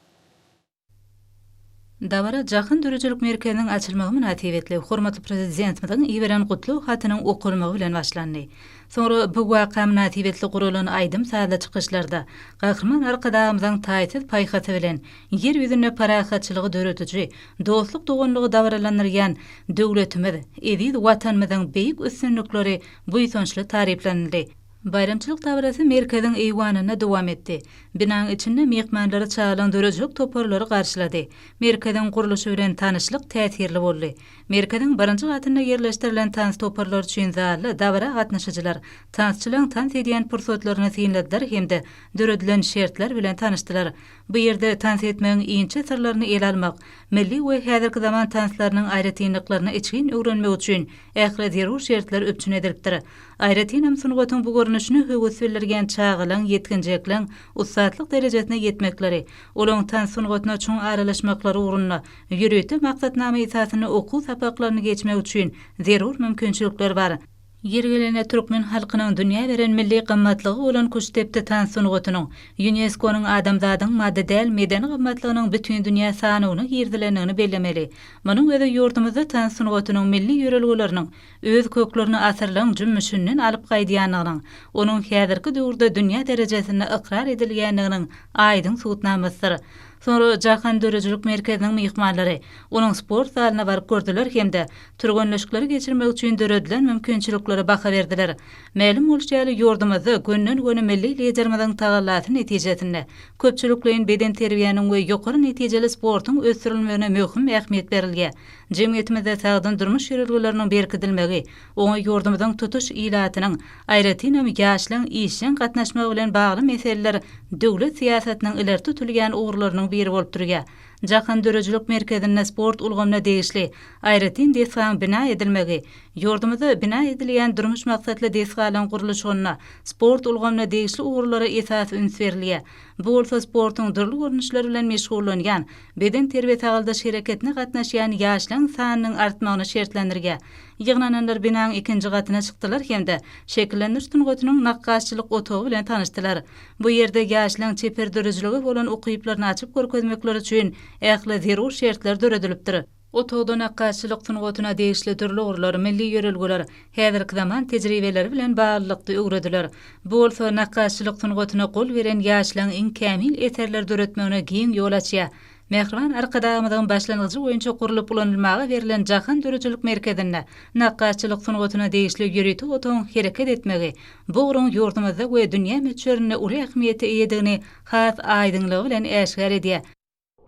Dabara Jahan döredijilik merkeziniň açylmagy mynasybetli hormatly Prezidentimiziň iberen gutlag hatynyň okalmagy bilen başlandy. Soňra bu waka mynasybetli guralan aýdym-sazly çykyşlarda Gahryman Arkadagymyzyň taýsyz paýhasy bilen Ýer ýüzünde parahatçylygy dörediji, dostluk-doganlygy dabaralandyrýan döwletimiz, eziz Watanymyzyň beýik üstünlikleri buýsançly taryplanyldy. Baýramçylyk dabarasy merkeziň eýwanynda dowam etdi. Binaň içinde myhmanlary çagalaň döredijilik toparlary garşylady. Merkeziň gurluşy bilen tanyşlyk täsirli boldy. Merkeziň birinji gatynda ýerleşdirilen tans toparlary üçin zalda dabara gatnaşyjylar tansçylaň tans edýän pursatlaryny synladylar hem-de döredilen şertler bilen tanyşdylar. Bu ýerde tans etmegiň inçe syrlaryny ele almak, milli we häzirki zaman tanslarynyň aýratynlyklaryny içgin öwrenmek üçin ähli zerur şertler üpjün edilipdir. Aýratynam sungatyň bu görnüşi. görnüşine höwes bildirýän çagalaň, ýetginjekleň ussatlyk derejesine ýetmekleri, olaň tans sungatyna çuň aralaşmaklary ugrunda ýörite maksatnama esasynda okuw sapaklaryny geçmek üçin zerur mümkinçilikler bar. Ýeri gelende, türkmen halkynyň dünýä beren milli gymmatlygy bolan küştdepdi tans sungatynyň Ýunesko-nyň Adamzadyň maddy däl medeni gymmatlygynyň bütindünýä sanawyna girizilendigini bellemeli. Munuň özi ýurdumyzda tans sungatynyň milli ýörelgeleriniň öz köklerini asyrlaryň jümmüşinden alyp gaýdýandygynyň, onuň häzirki döwürde dünýä derejesinde ykrar edilýändiginiň aýdyň subutnamasydyr. Soňra Jahan döredijilik merkeziniň myhmanlary onuň sport zalyna baryp gördüler hem-de türgenleşikleri geçirmek üçin döredilen mümkinçiliklere baha berdiler. Mälim bolşy ýaly, ýurdumyzda gönden-göni milli Liderimiziň tagallasy netijesinde köpçülikleýin bedenterbiýäniň we ýokary netijeli sportuň ösdürilmegine möhüm ähmiýet berilýär. Jemgyýetimizde sagdyn durmuş ýörelgeleriniň berkidilmegi, oňa ýurdumyzyň tutuş ilatynyň, aýratynam, ýaşlaryň işjeň gatnaşmagy bilen bagly meseleler döwlet syýasatynyň ileri tutulýan ugurlarynyň biri bolup durýar. Jahan döredijilik merkezinde sport ulgamyna degişli aýratyn desgaň bina edilmegi, ýurdumyzda bina edilýän durmuş maksatly desgalaryň gurluşygynda sport ulgamyna degişli ugurlara esasy üns berilýär. Bu bolsa sportuň dürli görnüşleri bilen meşgullanýan, bedenterbiýe-sagaldyş hereketine gatnaşýan ýaşlaryň sanynyň artmagyny şertlendirýär. Ýygnananlar binaň ikinji gatyna çykdylar hem-de şekillendiriş sungatynyň nakgaşçylyk otagy bilen tanyşdylar. Bu ýerde ýaşlaryň çeper döredijilige bolan ukyplaryny açyp görkezmekleri üçin ähli zerur şertler döredilipdir. Otagda nakgaşçylyk sungatyna degişli dürli ugurlar, milli ýörelgeler, häzirki zaman tejribeleri bilen baglylykda öwrediler. Bu bolsa nakgaşçylyk sungatyna gol beren ýaşlaryň iň kämil eserleri döretmegine giň ýol açýar. Mähriban Arkadagymyzyň başlangyjy boýunça gurlup ulanylmaga berlen Jahan döredijilik merkezinde nakgaşçylyk sungatyna degişli ýörite otagyň hereket etmegi bu ugruň ýurdumyzda we dünýä möçberinde uly ähmiýete eýedigini has aýdyňlygy bilen äşgär edýär.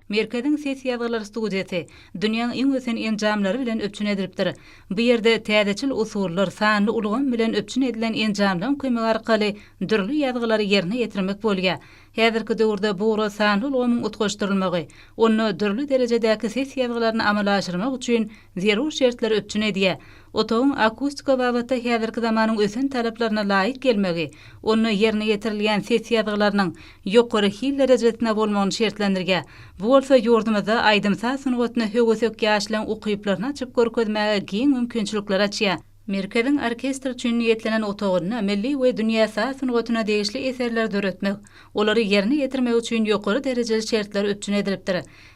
Merkeziň ses ýazgylar studiýasy dünýäň iň ösen enjamlary bilen üpjün edilipdir. Bu ýerde täzeçil usullar, sanly ulgam bilen üpjün edilen enjamlaryň kömegi arkaly dürli ýazgylary ýerine ýetirmek bolýar. Häzirki döwürde bu ugra sanly ulgamyň utgaşdyrylmagy, onda dürli derejedäki ses ýazgylaryny amala aşyrmak üçin zerur şertleri üpjün edýär. Otagyň akustika babatda häzirki zamanyň ösen talaplaryna laýyk gelmegi, onda ýerine ýetirilýän ses ýazgylarynyň ýokary hil derejesinde bolmagyny şertlendirýär. Bu bolsa ýurdumyzda aýdym-saz sungatyna höwesek ýaşlaryň ukyplaryny açyp görkezmäge giň mümkinçilikleri açýar. Merkeziň orkestr üçin niýetlenen otagynda milli we dünýä saz sungatyna degişli eserleri döretmek, olary ýerine ýetirmek üçin ýokary derejeli şertler üpjün edilipdir.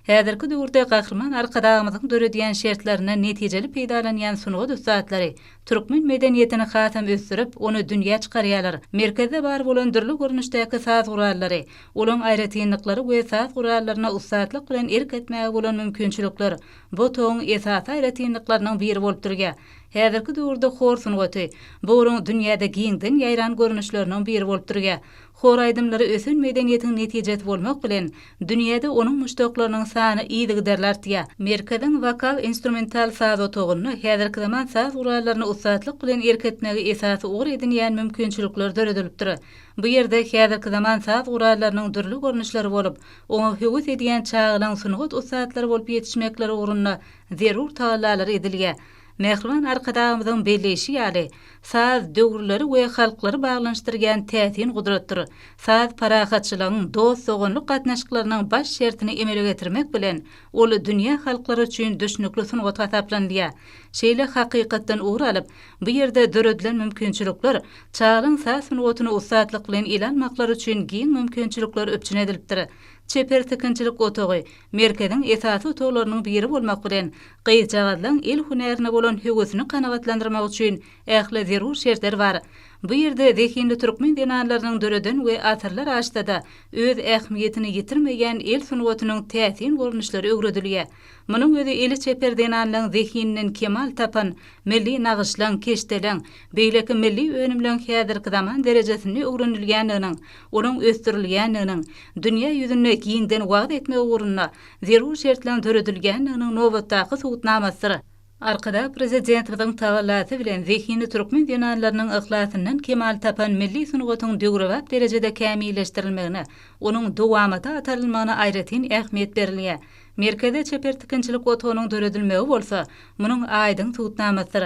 Häzirki döwürde Gahryman Arkadagymyzyň döredýän şertlerinden netijeli peýdalanýan sungat ussatlary türkmen medeniýetini hasam ösdürip, ony dünýä çykarýarlar. Merkezde bar bolan dürli görnüşdäki saz gurallary, olaň aýratynlyklary we saz gurallaryna ussatlyk bilen erk etmäge bolan mümkinçilikler bu otagyň esasy aýratynlyklarynyň biri bolup durýar. Häzirki döwürde hor sungaty, bu ugruň dünýäde giňden ýaýran görnüşleriniň biri bolup durýar. Hor aýdymlary ösen medeniýetiň netijesi bolmak bilen, dünýäde onuň muşdaklarynyň sany yzygiderli artýar. Merkeziň wokal-instrumental saz otagynda häzirki zaman saz gurallaryna ussatlyk bilen erk etmegi esasy ugur edinýän mümkinçilikler döredilipdir. Bu ýerde häzirki zaman saz gurallarynyň dürli görnüşleri bolup, oňa höwes edýän çagalaryň sungat ussatlary bolup ýetişmekleri ugrunda zerur tagallalar edilýär. Mähriban Arkadagymyzyň belleýşi ýaly, saz döwürleri we halklary baglanyşdyrýan täsin gudratdyr. Saz parahatçylygyň, dost-doganlyk gatnaşyklarynyň baş şertini emele getirmek bilen, ol dünýä halklary üçin düşnükli sungat hasaplanylýar. Şeýle hakykatdan ugur alyp, bu ýerde döredilen mümkinçilikler çagalaryň saz sungatyny ussatlyk bilen ele almaklary üçin giň mümkinçilikler üpjün edilipdir. Çeper tikinçilik otagy merkeziň esasy otaglarynyň biri bolmak bilen, gyzjagazlaň el hünärine bolan höwesini kanagatlandyrmak üçin ähli zerur şertler bar. Bu ýerde zehinli türkmen zenanlarynyň döreden we asyrlar aşsa-da, öz ähmiýetini ýitirmeýän el sungatynyň täsin görnüşleri öwredilýär. Munuň özi eli çeper zenanlaň zehininden kemal tapan milli nagyşlaň, keşdeleň, beýleki milli önümleň häzirki zaman derejesinde öwrenilýändiginiň, onuň ösdürilýändiginiň, dünýä ýüzünde giňden wagyz etmek ugrunda zerur şertleň döredilýändiginiň nobatdaky subutnamasydyr. Arkadag Prezidentimiziň tagallasy bilen zehinli türkmen zenanlarynyň yhlasyndan kemal tapan milli sungatyň döwrebap derejede kämilleşdirilmegine, onuň dowamata atarylmagyna aýratyn ähmiýet berilýär. Merkezde çeper tikinçilik otagynyň döredilmegi bolsa, munuň aýdyň subutnamasydyr.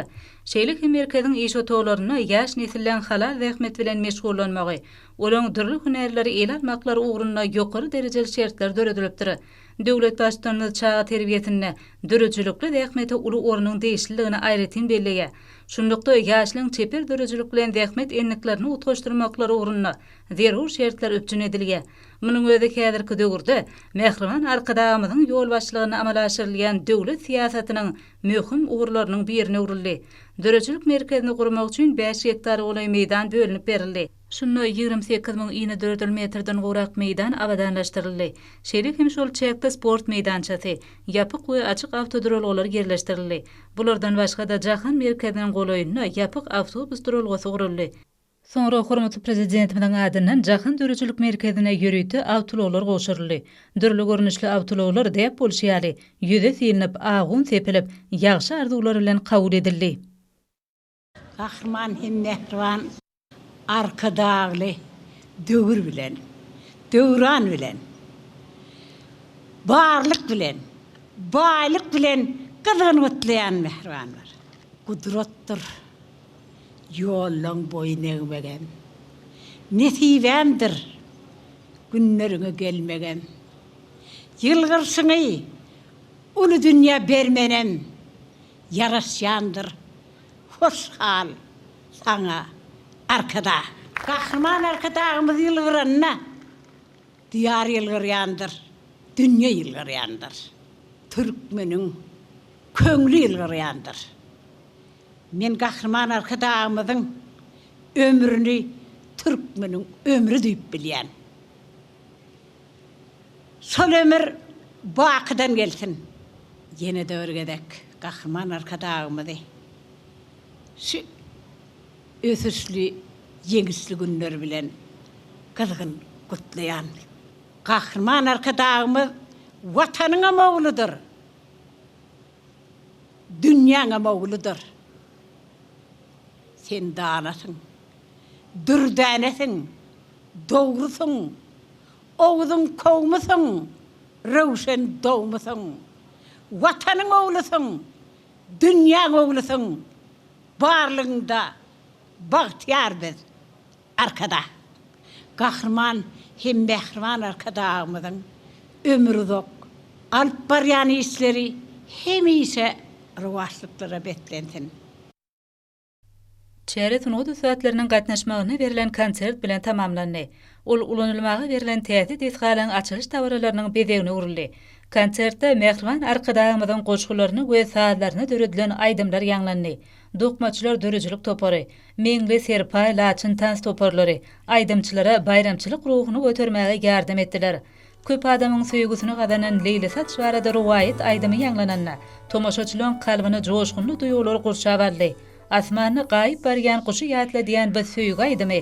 Şeýle hem merkeziň iş otaglarynda ýaş nesilleň halal zähmet bilen meşgullanmagy, olaryň dürli hünärleri ele almaklary ugrunda ýokary derejeli şertler döredilipdir. Döwlet Baştutanymyz çaga terbiýesinde döredijilikli zähmete uly ornuň degişlidigini aýratyn belleýär. Şunlukda, ýaşlaryň çeper döredijilik bilen zähmet endiklerini utgaşdyrmaklary ugrunda zerur şertler üpjün edilýär. Munuň özi häzirki döwürde mähriban Arkadagymyzyň ýolbaşçylygynda amala aşyrylýan döwlet syýasatynyň möhüm ugurlarynyň birine öwrüldi. Döredijilik merkezini gurmak üçin bäş gektara golaý meýdan bölünip berildi. Şunda 28 000 inedördül metrden gowrak meýdan abadanlaşdyryldy. Şeýle hem şol çäkde sport meýdançasy, ýapyk we açyk awtoduralgalar ýerleşdirildi. Bulardan başga-da, Jahan merkeziniň golaýynda ýapyk awtobus duralgasy guruldy. Soňra hormatly Prezidentimiziň adyndan Jahan döredijilik merkezine ýörite awtoulaglar gowşuryldy. Dürli görnüşli awtoulaglar däp bolşy ýaly, ýüze sylynyp, agun sepilip, ýagşy arzuwlar bilen kabul edildi. Gahryman hem mähriban Arkadagly döwür bilen, döwran bilen, barlyk bilen, baýlyk bilen gyzgyn gutlaýan mähribanlar! Gudratdyr ýollaň boýun egmegem, Nesibämdir günleriňe gelmegem. Ýylgyrşyňy uly dünýä bermenem, Ýaraşýandyr hoş hal saňa, Arkadag! Gahryman Arkadagymyz ýylgyranda, Diýar ýylgyrýandyr, dünýe ýylgyrýandyr. Türkmeniň köňli ýylgyrýandyr. Men Gahryman Arkadagymyzyň ömrüni türkmeniň ömri diýip bilýän. Şol ömür bakydan gelsin. Ýene-de bir gezek Gahryman Arkadagymyzy şu ösüşli, ýeňişli günler bilen gyzgyn gutlaýan. Gahryman Arkadagymyz Watanyňam ogludyr. Dünýäňem ogludyr. Sen danasyň, dürdänesiň, dogrusyň, Oguzyň kowmusyň, röwşen dogmusyň. Watanyň oglusyň, dünýäň oglusyň, Barlygyňda bagtyýar biz, Arkadag! Gahryman hem mähriban Arkadagymyzyň ömri uzak, alyp barýan işleri hemişe rowaçlyklara beslensin! Çäre sungat ussatlarynyň gatnaşmagynda berlen konsert bilen tamamlandy. Ol ulanylmaga berlen täze desgalaryň açylyş dabaralarynyň bezegine öwrüldi. Konsertde mähriban Arkadagymyzyň goşgularyna we sazlaryna döredilen aýdymlar ýaňlandy. Dokmaçylar döredijilik topary, Meňli, Serpaý, Laçyn tans toparlary aýdymçylara baýramçylyk ruhuny götermäge ýardam etdiler. Köp adamyň söýgüsini gazanan Leýlisaç barada rowaýat aýdymy ýaňlananda, tomaşaçylaryň kalbyny joşgunly duýgular gurşap aldy. Asmanda gaýyp barýan guşy ýatladýan bu söýgi aýdymy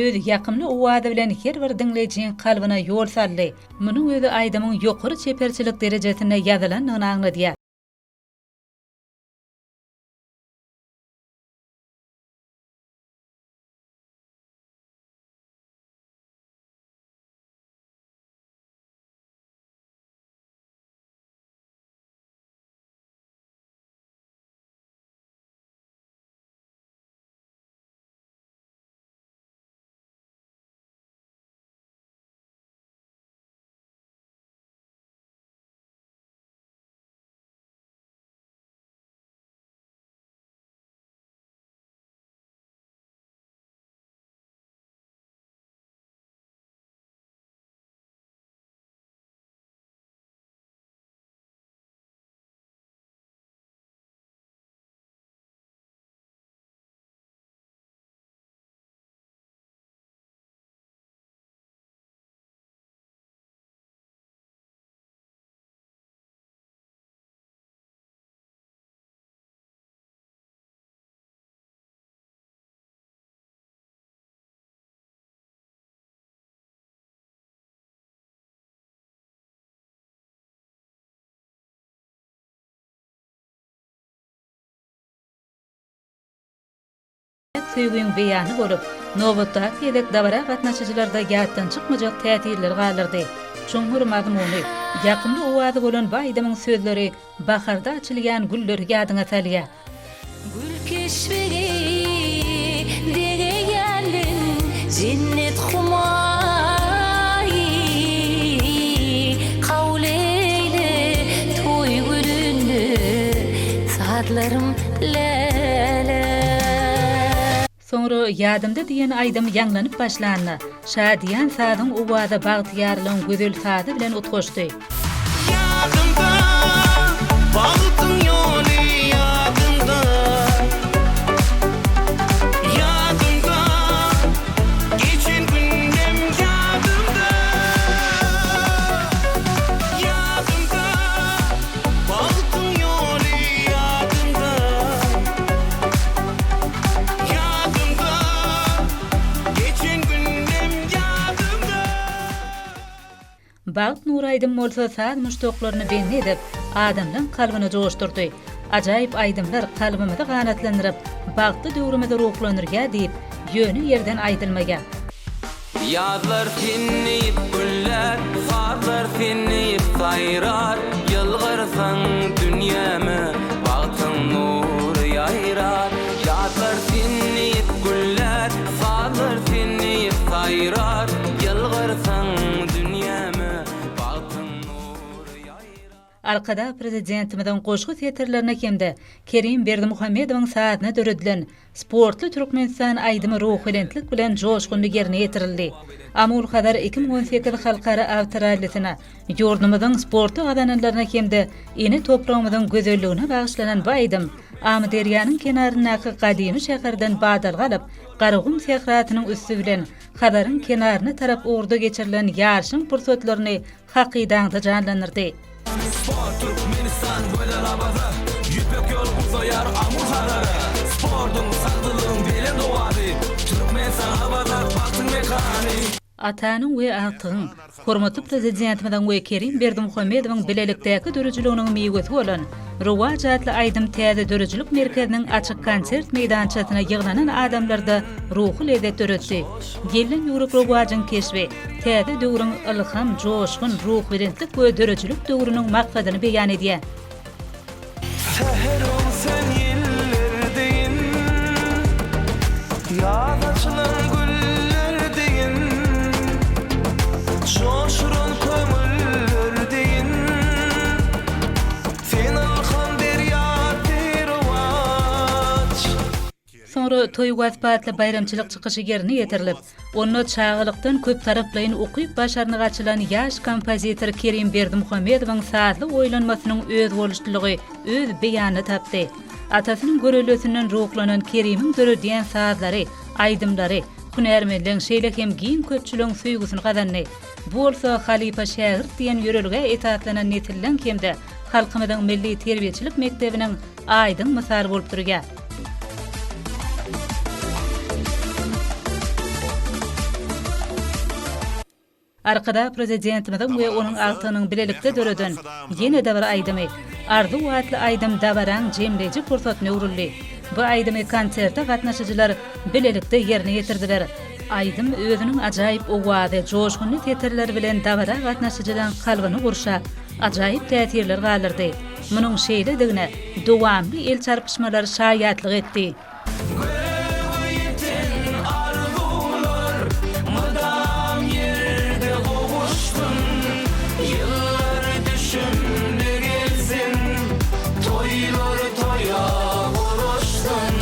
öz ýakymly owazy bilen her bir diňleýjiň kalbyna ýol saldy. Munuň özi aýdymyň ýokary çeperçilik derejesinde ýazylandygyny aňladýar. Päk söýgiň beýany bolup, Nobatdaky gezek dabara gatnaşyjylarda ýatdan çykmajak täsirleri galdyrdy. Çuňňur mazmuny, ýakymly owazy bolan bu aýdymyň sözleri baharda açylýan gülleri ýadyňa salýar. Gül keşbigi degeýänliň jennet humaýy Kabul eýle toý gününde sazlarym läle. Soňra Ýadymda diýen aýdym ýaňlanyp başlanda, şadyýan sazyň owazy bagtyýarlygyň gözel sazy bilen utgaşdy. Ýadymda, bagtyň ýoly ýadymda. Ýadymda, geçen günlem ýadymda. Ýadymda, bagtyň ýoly ýadymda. Ýadymda, geçen günlem ýadymda. Bagt Nury aýdym bolsa saz muşdaklaryny bendi edip, adamlaň kalbyny joşdurdy. Ajaýyp aýdymlar kalbymyzy ganatlandyryp, bagtly döwrümizi ruhlandyrýar diýip, ýöne ýerden aýdylmaýar. Ýazlar sen diýip güllär, sazlar sen diýip saýrar, Ýylgyrsaň dünýäme bagtyň nury ýaýrar. Ýazlar sen diýip güllär, sazlar sen diýip saýrar, Ýylgyrsaň dünýäme bagtyň nury ýaýrar. Arkadag Prezidentimiziň goşgy setirlerine hem-de Kerim Berdimuhamedowyň sazyna döredilen Sportly Türkmenistan aýdymy ruhubelentlik bilen joşgunly ýerine ýetirildi. Amul-Hazar 2018 halkara awtorallisine, ýurdumyzyň sportda gazananlaryna hem-de ene topragymyzyň gözelligine bagyşlanan bu aýdym Amyderýanyň kenaryndaky gadymy şäherden badalga alyp, Garagum sährasynyň üsti bilen Hazaryň kenaryna tarap ugurda geçirilen ýaryşyň pursatlaryny hakydaňda janlandyrdy. Sport Türkmenistan gözel Awaza, Ýüpek ýoly uzaýar Amul-Hazara. Sportuň, sagdynlygyň belent owazy, Türkmenistan Awaza bagtyň mekany. Atanyň we agtygyň, hormatly Prezidentimiziň we Kerim Berdimuhamedowyň bilelikdäki döredijiliginiň miwesi bolan Rowaç atly aýdym täze döredijilik merkeziniň açyk konsert meýdançasyna ýygnanan adamlarda ruhy lezzet döretdi. Gelin ýüwrük Rowajyň keşbi täze döwrüň ylham, joşgun, ruhubelentlik we döredijilik döwrüniň maksadyny beýan edýär. Säher öwsen ýeller deýin, Ýaz açylan güller deýin, Joş uran köňüller deýin, Sen ylham derýasy rowaç. Soňra Toý waspy atly baýramçylyk çykyşy ýerine ýetirilip, onda çagalykdan köptaraplaýyn ukyp-başarnygy açylan ýaş kompozitor Kerim Berdimuhamedowyň sazly oýlanmasynyň özboluşlylygy öz beýanyny tapdy. Atasynyň göreldesinden ruhlanan Kerimiň döredýän sazlary, aýdymlary hünärmenleň, şeýle hem giň köpçüligiň söýgüsini gazandy. Bu bolsa halypa-şägirt diýen ýörelgä esaslanan nesilleň hem-de halkymyzyň milli terbiýeçilik mekdebiniň aýdyň mysaly bolup durýar. Arkadag Prezidentimiziň we onuň agtygynyň bilelikde döreden ýene-de bir aýdymy, Arzuw atly aýdym dabaraň jemleýji pursatyna öwrüldi. Bu aýdymy konserte gatnaşyjylar bilelikde ýerine ýetirdiler. Aýdym özüniň ajaýyp owazy, joşgunly setirleri bilen dabara gatnaşyjylaryň kalbyny gurşap, ajaýyp täsirler galdyrdy. Munuň şeýledigine dowamly el çarpyşmalar şaýatlyk etdi. Göge ýeten arzuwlar mydam ýerde gowuşsyn, Ýyllar düşümde gelsin, toýlar toýa ulaşsyn.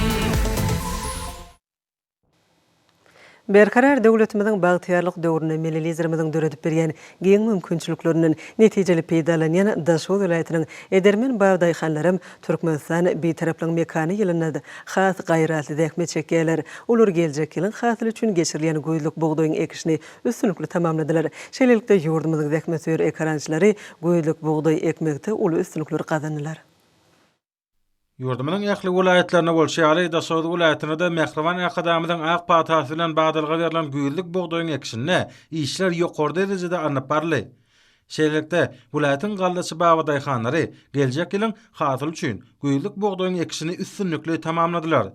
Berkarar döwletimiziň bagtyýarlyk döwründe milli Liderimiziň döredip berýän giň mümkinçiliklerinden netijeli peýdalanýan Daşoguz welaýatynyň edermen babdaýhanlaram Türkmenistan Bitaraplygyň mekany ýylynda has gaýratly zähmet çekýärler. Olar geljek ýylyň hasyly üçin geçirilýän güýzlük bugdaýyň ekişini üstünlikli tamamladylar. Şeýlelikde, ýurdumyzyň zähmetsöýer ekerançylary güýzlük bugdaý ekmekde uly üstünlikleri gazandylar. Ýurdumyzyň ähli welaýatlarynda bolşy ýaly, Daşoguz welaýatynda-da mähriban Arkadagymyzyň ak patasy bilen badalga berlen güýzlük bugdaýyň ekişinde işler ýokary derejede alnyp baryldy. Şeýlelikde, welaýatyň gallaçy babadaýhanlary geljek ýylyň hasyly üçin güýzlük bugdaýyň ekişini üstünlikli tamamladylar.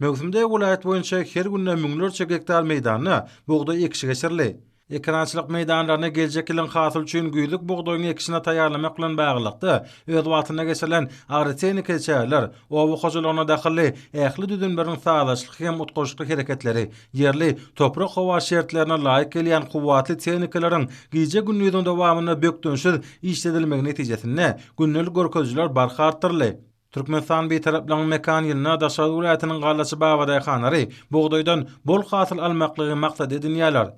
Möwsümde welaýat boýunça her günde müňlerçe gektar meýdanda bugdaý ekişi geçirildi. Ekerançylyk meýdanlaryny geljek ýylyň hasyly üçin güýzlük bugdaýyň ekişine taýýarlamak bilen baglylykda, öz wagtynda geçirilen agrotehniki çäreler, oba hojalygyna dahylly ähli düzümleriň sazlaşykly hem utgaşykly hereketleri, ýerli toprak-howa şertlerine laýyk gelýän kuwwatly tehnikalaryň gije-gündiziň dowamynda bökdençsiz işledilmegi netijesinde gündelik görkezijiler barha artdyryldy. Türkmenistan Bitaraplygyň mekan ýylynda Daşoguz welaýatynyň gallaçy babadaýhanlary bugdaýdan bol hasyl almaklygy maksat edinýärler.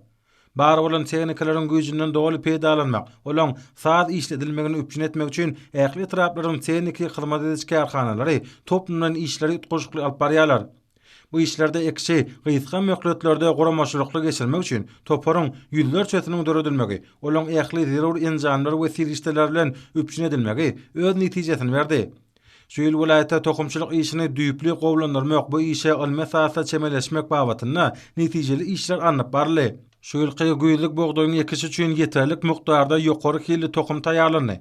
Bar bolan tehnikalaryň güýjünden doly peýdalanmak, olaň saz işledilmegini üpjün etmek üçin ähli etraplaryň tehniki hyzmat ediş kärhanalary toplumlaýyn işleri utgaşykly alyp barýarlar. Bu işlerde ekişi gysga möhletlerde guramaçylykly geçirmek üçin toparyň ýüzlerçesiniň döredilmegi, olaryň ähli zerur enjamlar we serişdeler bilen üpjün edilmegi öz netijesini berdi. Şu ýyl welaýatda tohumçylyk işini düýpli gowulandyrmak, bu işe ylmy esasda çemeleşmek babatynda netijeli işler alnyp baryldy. Şu ýylky güýzlük bugdaýyň ekişi üçin ýeterlik mukdarda ýokary hilli tohum taýýarlandy.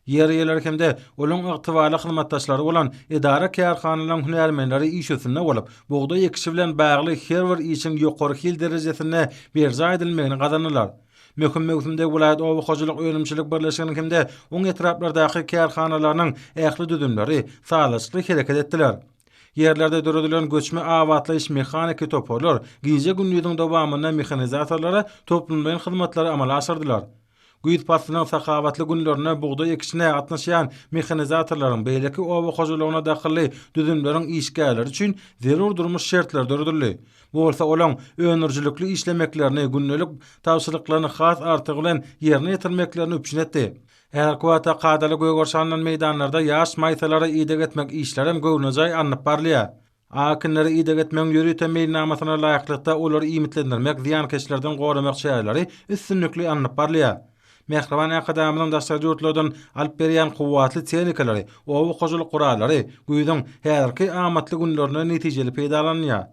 Ýer eýeleri hem-de olaryň ygtybarly hyzmatdaşlary bolan edara-kärhanalaryň hünärmenleri iş üstünde bolup, bugdaý ekişi bilen bagly her bir işiň ýokary hil derejesinde berjaý edilmegini gazandylar. Möhüm möwsümde welaýat oba hojalyk önümçilik birleşiginiň hem-de oň etraplardaky kärhanalarynyň ähli düzümleri sazlaşykly hereket etdiler. Ýerlerde döredilen göçme abatlaýyş-mehaniki toparlar gije-gündiziň dowamynda mehanizatorlara toplumlaýyn hyzmatlary amala aşyrdylar. Güýz paslynyň sahawatly günlerinde bugdaý ekişine gatnaşýan mehanizatorlaryň, beýleki oba hojalygyna dahylly düzümleriň işgärleri üçin zerur durmuş şertleri döredildi. Bu bolsa olaň öndürijilikli işlemeklerini, gündelik tabşyryklaryny has artygy bilen ýerine ýetirmeklerini üpjün etdi. Häzirki wagtda kadaly gögeriş alnan meýdanlarda ýaş maýsalara ideg etmek işlerem göwnejaý alnyp barylýar. Ak ekinlere ideg etmegiň ýörite meýilnamasyna laýyklykda olary iýmitlendirmek, zyýankeşlerden goramak çäreleri üstünlikli alnyp barylýar. Mähriban Arkadagymyzyň daşary ýurtlardan alyp berýän kuwwatly tehnikalary, oba hojalyk gurallary güýzüň häzirki amatly günlerinde netijeli peýdalanylýar.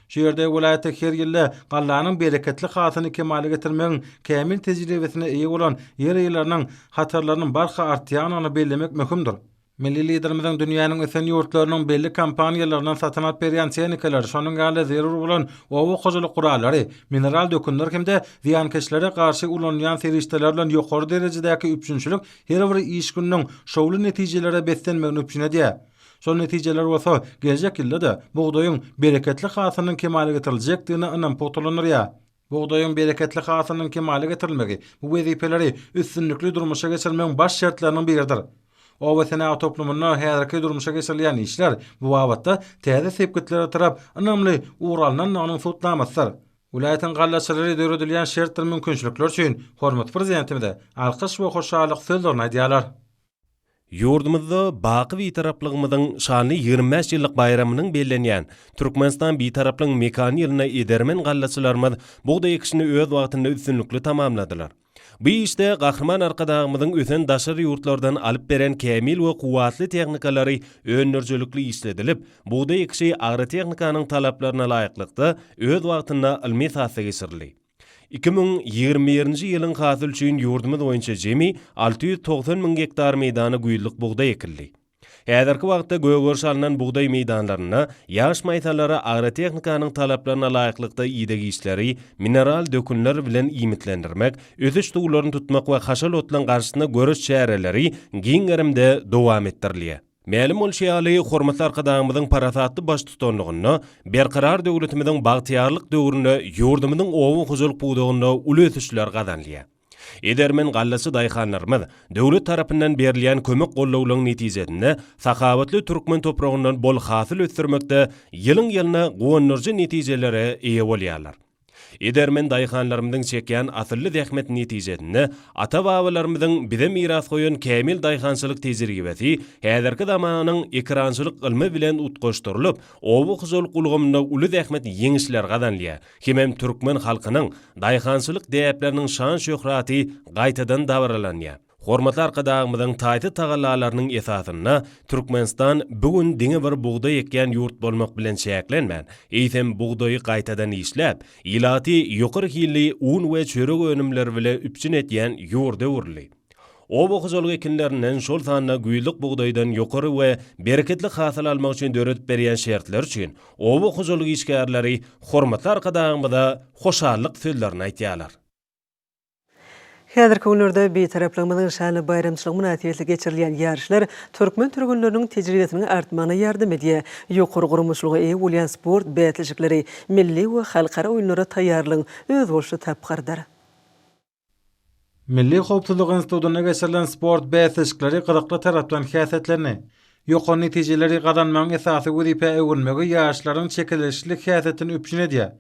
Şu ýerde welaýatda her ýylda gallanyň bereketli hasylyny kemala getirmegiň kämil tejribesine eýe bolan ýer eýeleriniň hatarlarynyň barha artýandygyny bellemek möhümdir. Milli Liderimiziň dünýäniň ösen ýurtlarynyň belli kompaniýalaryndan satyn alyp berýän tehnikalary, şonuň ýaly-da zerur bolan oba hojalyk gurallary, mineral dökünler hem-de zyýankeşlere garşy ulanylýan serişdeler bilen ýokary derejedäki üpjünçilik her bir iş gününiň şowly netijelere beslenmegini üpjün edýär. Şol netijeler bolsa geljek ýylda-da bugdaýyň bereketli hasylynyň kemala getiriljekdigine ynam pugtalandyrýar. Bugdaýyň bereketli hasylynyň kemala getirilmegi bu wezipeleri üstünlikli durmuşa geçirmegiň baş şertleriniň biridir. Oba senagat toplumynda häzirki durmuşa geçirilýän işler bu babatda täze sepgitlere tarap ynamly ugur alnandygynyň subutnamasydyr. Welaýatyň gallaçylary döredilýän şertdir mümkinçilikler üçin hormatly Prezidentimize alkyş we hoşallyk sözlerini aýdýarlar. Ýurdumyzda baky Bitaraplygymyzyň şanly 25 ýyllyk baýramynyň bellenýän Türkmenistan Bitaraplygyň mekany ýylynda edermen gallaçylarymyz bugdaý ekişini öz wagtynda üstünlikli tamamladylar. Bu işde Gahryman Arkadagymyzyň ösen daşary ýurtlardan alyp beren kämil we kuwwatly tehnikalary öndürijilikli işledilip, bugdaý ekişi agrotehnikanyň talaplaryna laýyklykda öz wagtynda ylmy esasda geçirildi. 2021-nji ýylyň hasyly üçin ýurdumyz boýunça jemi 690 müň gektar meýdana güýzlük bugdaý ekildi. Häzirki wagtda gögeriş alnan bugdaý meýdanlarynda ýaş maýsalara agrotehnikanyň talaplaryna laýyklykda ideg işleri, mineral dökünler bilen iýmitlendirmek, ösüş suwlaryny tutmak we haşal otlaryň garşysyna göreş çäreleri giň gerimde dowam etdirilýär. Mälim bolşy ýaly, hormatly Arkadagymyzyň parasatly baştutanlygynda Berkarar döwletimiziň bagtyýarlyk döwründe ýurdumyzyň oba hojalyk pudagynda uly ösüşler gazanylýar. Edermen gallaçy daýhanlarymyz döwlet tarapyndan berilýän kömek-gollawlaryň netijesinde sahawatly türkmen topragyndan bol hasyl ösdürmekde ýylyň-ýylyna guwandyryjy netijelere eýe bolýarlar. Edermen daýhanlarymyzyň çekýän asylly zähmeti netijesinde ata-babalarymyzyň bize miras goýan kämil daýhançylyk tejribesi häzirki zamanyň ekerançylyk ylmy bilen utgaşdyrylyp, oba hojalyk ulgamynda uly zähmet ýeňişleri gazanylýar hemem türkmen halkynyň daýhançylyk däpleriniň şan-şöhraty gaýtadan dabaralanýar. Hormatly Arkadagymyzyň taýsyz tagallalarynyň esasynda Türkmenistan bu gün diňe bir bugdaý ekýän ýurt bolmak bilen çäklenmän, eýsem bugdaýy gaýtadan işläp, ilaty ýokary hilli un we çörek önümleri bile üpjün edýän ýurda öwrüldi. Oba hojalyk ekinlerinden, şol sanda güýzlük bugdaýdan ýokary we bereketli hasyl almak üçin döredip berýän şertleri üçin oba hojalyk işgärleri hormatly Arkadagymyza hoşallyk sözlerini aýtýarlar. Häzirki günlerde Bitaraplygymyzyň şanly baýramçylygy mynasybetli geçirilýän ýaryşlar türkmen türgenleriniň tejribesiniň artmagyna ýardam edýär. Ýokary guramaçylyga eýe bolýan sport bäsleşikleri milli we halkara oýunlara taýýarlygyň özboluşly tapgyrydyr. Milli howpsuzlyk institutynda geçirilen sport bäsleşikleri gyzykly tarapdan häsiýetlendi. Ýokary netijeleri gazanmagyň esasy wezipä öwrülmegi ýaşlaryň çekeleşikli häsiýetini üpjün edýär.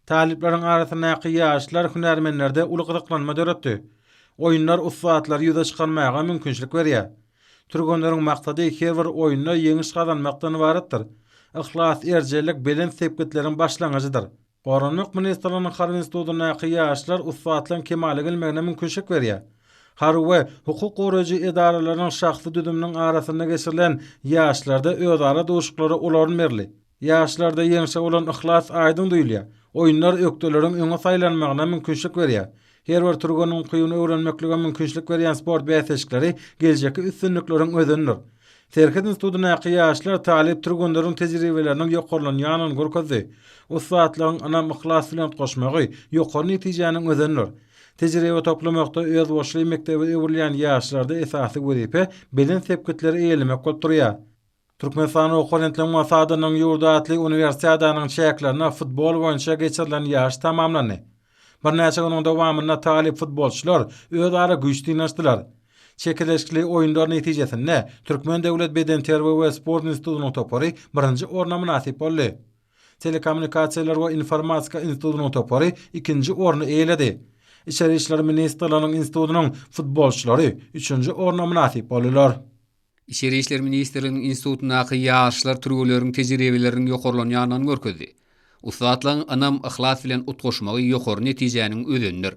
Talyplaryň arasyndaky ýaşlar hünärmenlerde uly gyzyklanma döretdi. Oýunlar ussatlary ýüze çykarmaga mümkinçilik berýär. Türgenleriň maksady her bir oýunda ýeňiş gazanmakdan ybaratdyr. Yhlas, erjellik belent sepgitleriň başlangyjydyr. Goranmak ministrliginiň Harby institutyndaky ýaşlar ussatlygyň kemala gelmegine mümkinçilik berýär. Harby we hukuk goraýjy edaralaryň şahsy düzüminiň arasynda geçirilen ýaşlarda özara duşuşyklara uly orun berildi. Ýaşlarda ýeňşe bolan yhlas aýdyň duýulýar. Oýunlar ökdeleriň öňe saýlanmagyna mümkinçilik berýär. Her bir türgeniň ukybyny öwrenmeklige mümkinçilik berýän sport bäsleşikleri geljekki üstünlikleriň özenidir. Serhet institutyndaky ýaşlar talyp türgenleriň tejribeleriniň ýokarlanýandygyny görkezdi. Ussatlygyň ynam-yhlas bilen utgaşmagy ýokary netijäniň özenidir. Tejribe toplamakda özboluşly mekdebe öwrülýän ýaşlarda esasy wezipe belent sepgitleri eýelemek bolup durýar. Türkmenistan Ruhubelentligiň we sagdynlygyň ýurdy atly uniwersiadanyň çäklerinde futbol boýunça geçirilen ýaryş tamamlandy. Birnäçe günüň dowamynda talyp futbolçylar özara güýç synanyşdylar. Çekeleşikli oýunlar netijesinde Türkmen döwlet bedenterbiýe we sport institutynyň topary birinji orna mynasyp boldy. Telekommunikasiýalar we informatika institutynyň topary ikinji orny eýeledi. Içeri işler ministrliginiň institutynyň futbolçylary üçünji orna mynasyp boldular. Içeri işler ministrliginiň institutyndaky ýaşlar türgenleriň tejribeleriniň ýokarlanýandygyny görkezdi. Ussatlygyň ynam, yhlas bilen utgaşmagy ýokary netijäniň özenidir.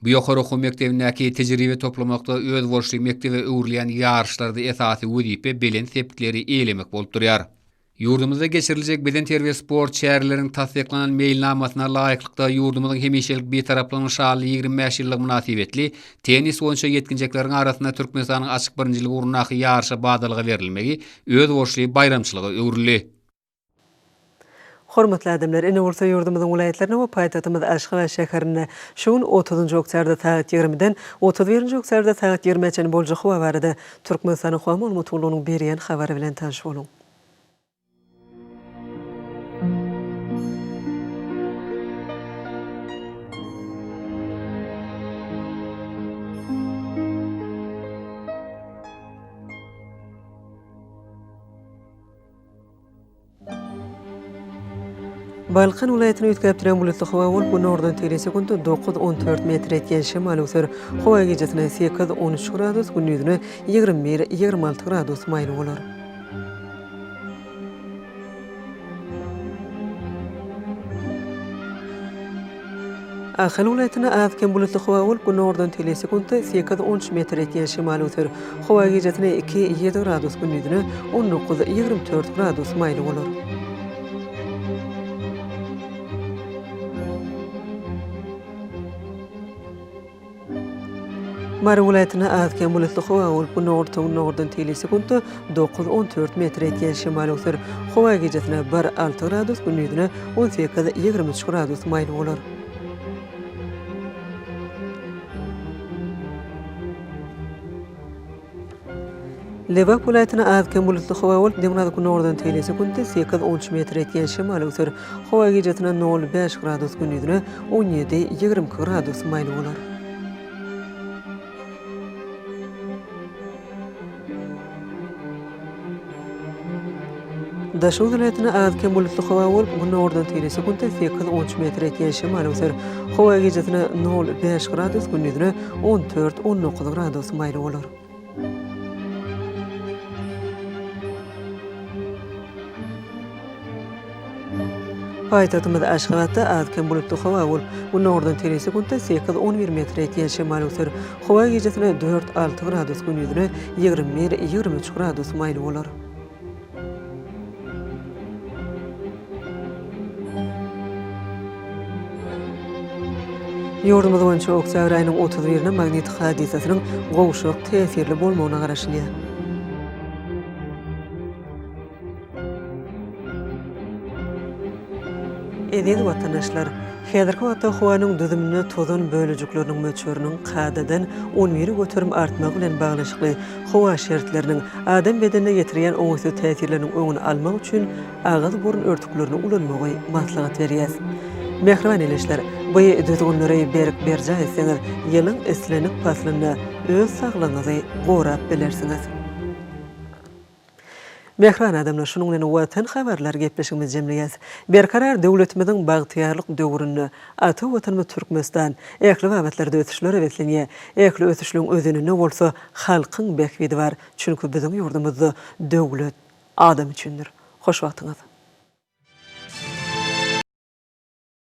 Bu ýokary okuw mekdebindäki tejribe toplamakda özboluşly mekdebe öwrülýän ýaryşlarda esasy wezipe belent sepgitleri eýelemek bolup durýar. Ýurdumyzda geçiriljek bedenterbiýe-sport çäreleriniň tassyklanan meýilnamasyna laýyklykda, ýurdumyzyň hemişelik Bitaraplygynyň şanly 25 ýyllygy mynasybetli tennis boýunça ýetginjekleriň arasynda Türkmenistanyň açyk birinjiligi ugrundaky ýaryşa badalga berilmegi özboluşly baýramçylyga öwrüldi. Hormatly adamlar, ine bolsa ýurdumyzyň welaýatlarynda we paýtagtymyz Aşgabat şäherinde şu gün otuzynjy oktýabrda sagat ýigrimiden otuz birinji oktýabrda sagat ýigrimä çenli boljak howa barada Türkmenistanyň Howa maglumat gullugynyň berýän habary bilen tanyş boluň. Balkan welaýatynda üýtgäp durýan bulutly howa bolup, günordan tegelek sekuntda dokuz, on dört metr etýän şemal öwser. Howa gijesine sekiz, on üç gradus, gündizine 21, 26 gradus maýyl bolar. Ahal welaýatynda az-kem bulutly howa bolup, günordan tegelek sekuntda sekiz, on üç metr ýetýän şemal öwser. Howa gijesine iki, ýedi gradus, gündizine on dokuz, 24 gradus maýyl bolar. Mary welaýatynda az-kem bulutly howa bolup, günorta-gündogardan tegelek sekuntda dokuz, on dört metr ýetýän şemal öwser. Howa gijesine bir, alty gradus, gündizine on sekiz, 23 gradus maýyl bolar. Lebap welaýatynda az-kem bulutly howa bolup, demirgazyk-günordan tegelek sekuntda sekiz, on üç metr ýetýän şemal öwser. Howa gijesine nol, bäş gradus, gündizine on ýedi, 22 gradus maýyl bolar. Daşoguz welaýatynda az-kem bulutly howa bolup, günordan tegelek sekuntda sekiz, on üç metr ýetýän şemal öwser. Howa gijesine nol, bäş gradus, gündizine on dört, on dokuz gradus maýyl bolar. Paýtagtymyz Aşgabatda az-kem bulutly howa bolup, günordan tegelek sekuntda sekiz, on bir metr ýetýän şemal öwser. Howa gijesine dört, alty gradus, gündizine 21, 23 gradus maýyl bolar. Ýurdumyz boýunça oktýabr aýynyň 30 birine magnit hadysasynyň gowşak täsirli bolmagyna garaşylýar. Eziz watandaşlar! Häzirki wagtda howanyň düzüminde tozan bölejikleriniň möçberiniň kadadan 11% artmagy bilen baglanyşykly howa şertleriniň adam bedenine ýetirýän oňaýsyz täsirleriniň öňüni almak üçin agyz-burun örtüklerini ulanmagy maslahat berýäs. Mähriban ildeşler, bu düzgünleri berk berjaý etseňiz, ýylyň islendik paslynda öz saglygyňyzy gorap bilersiňiz. Mähriban adamlar, şunuň bilen Watan habarlary gepleşigimizi jemleýäs. Berkarar döwletimiziň bagtyýarlyk döwründe ata Watanymyz Türkmenistan ähli babatlarda ösüşlere beslenýär. Ähli ösüşligiň özeninde bolsa halkyň bähbidi bar. Çünki biziň ýurdumyzda döwlet adam üçindir. Hoş wagtyňyz!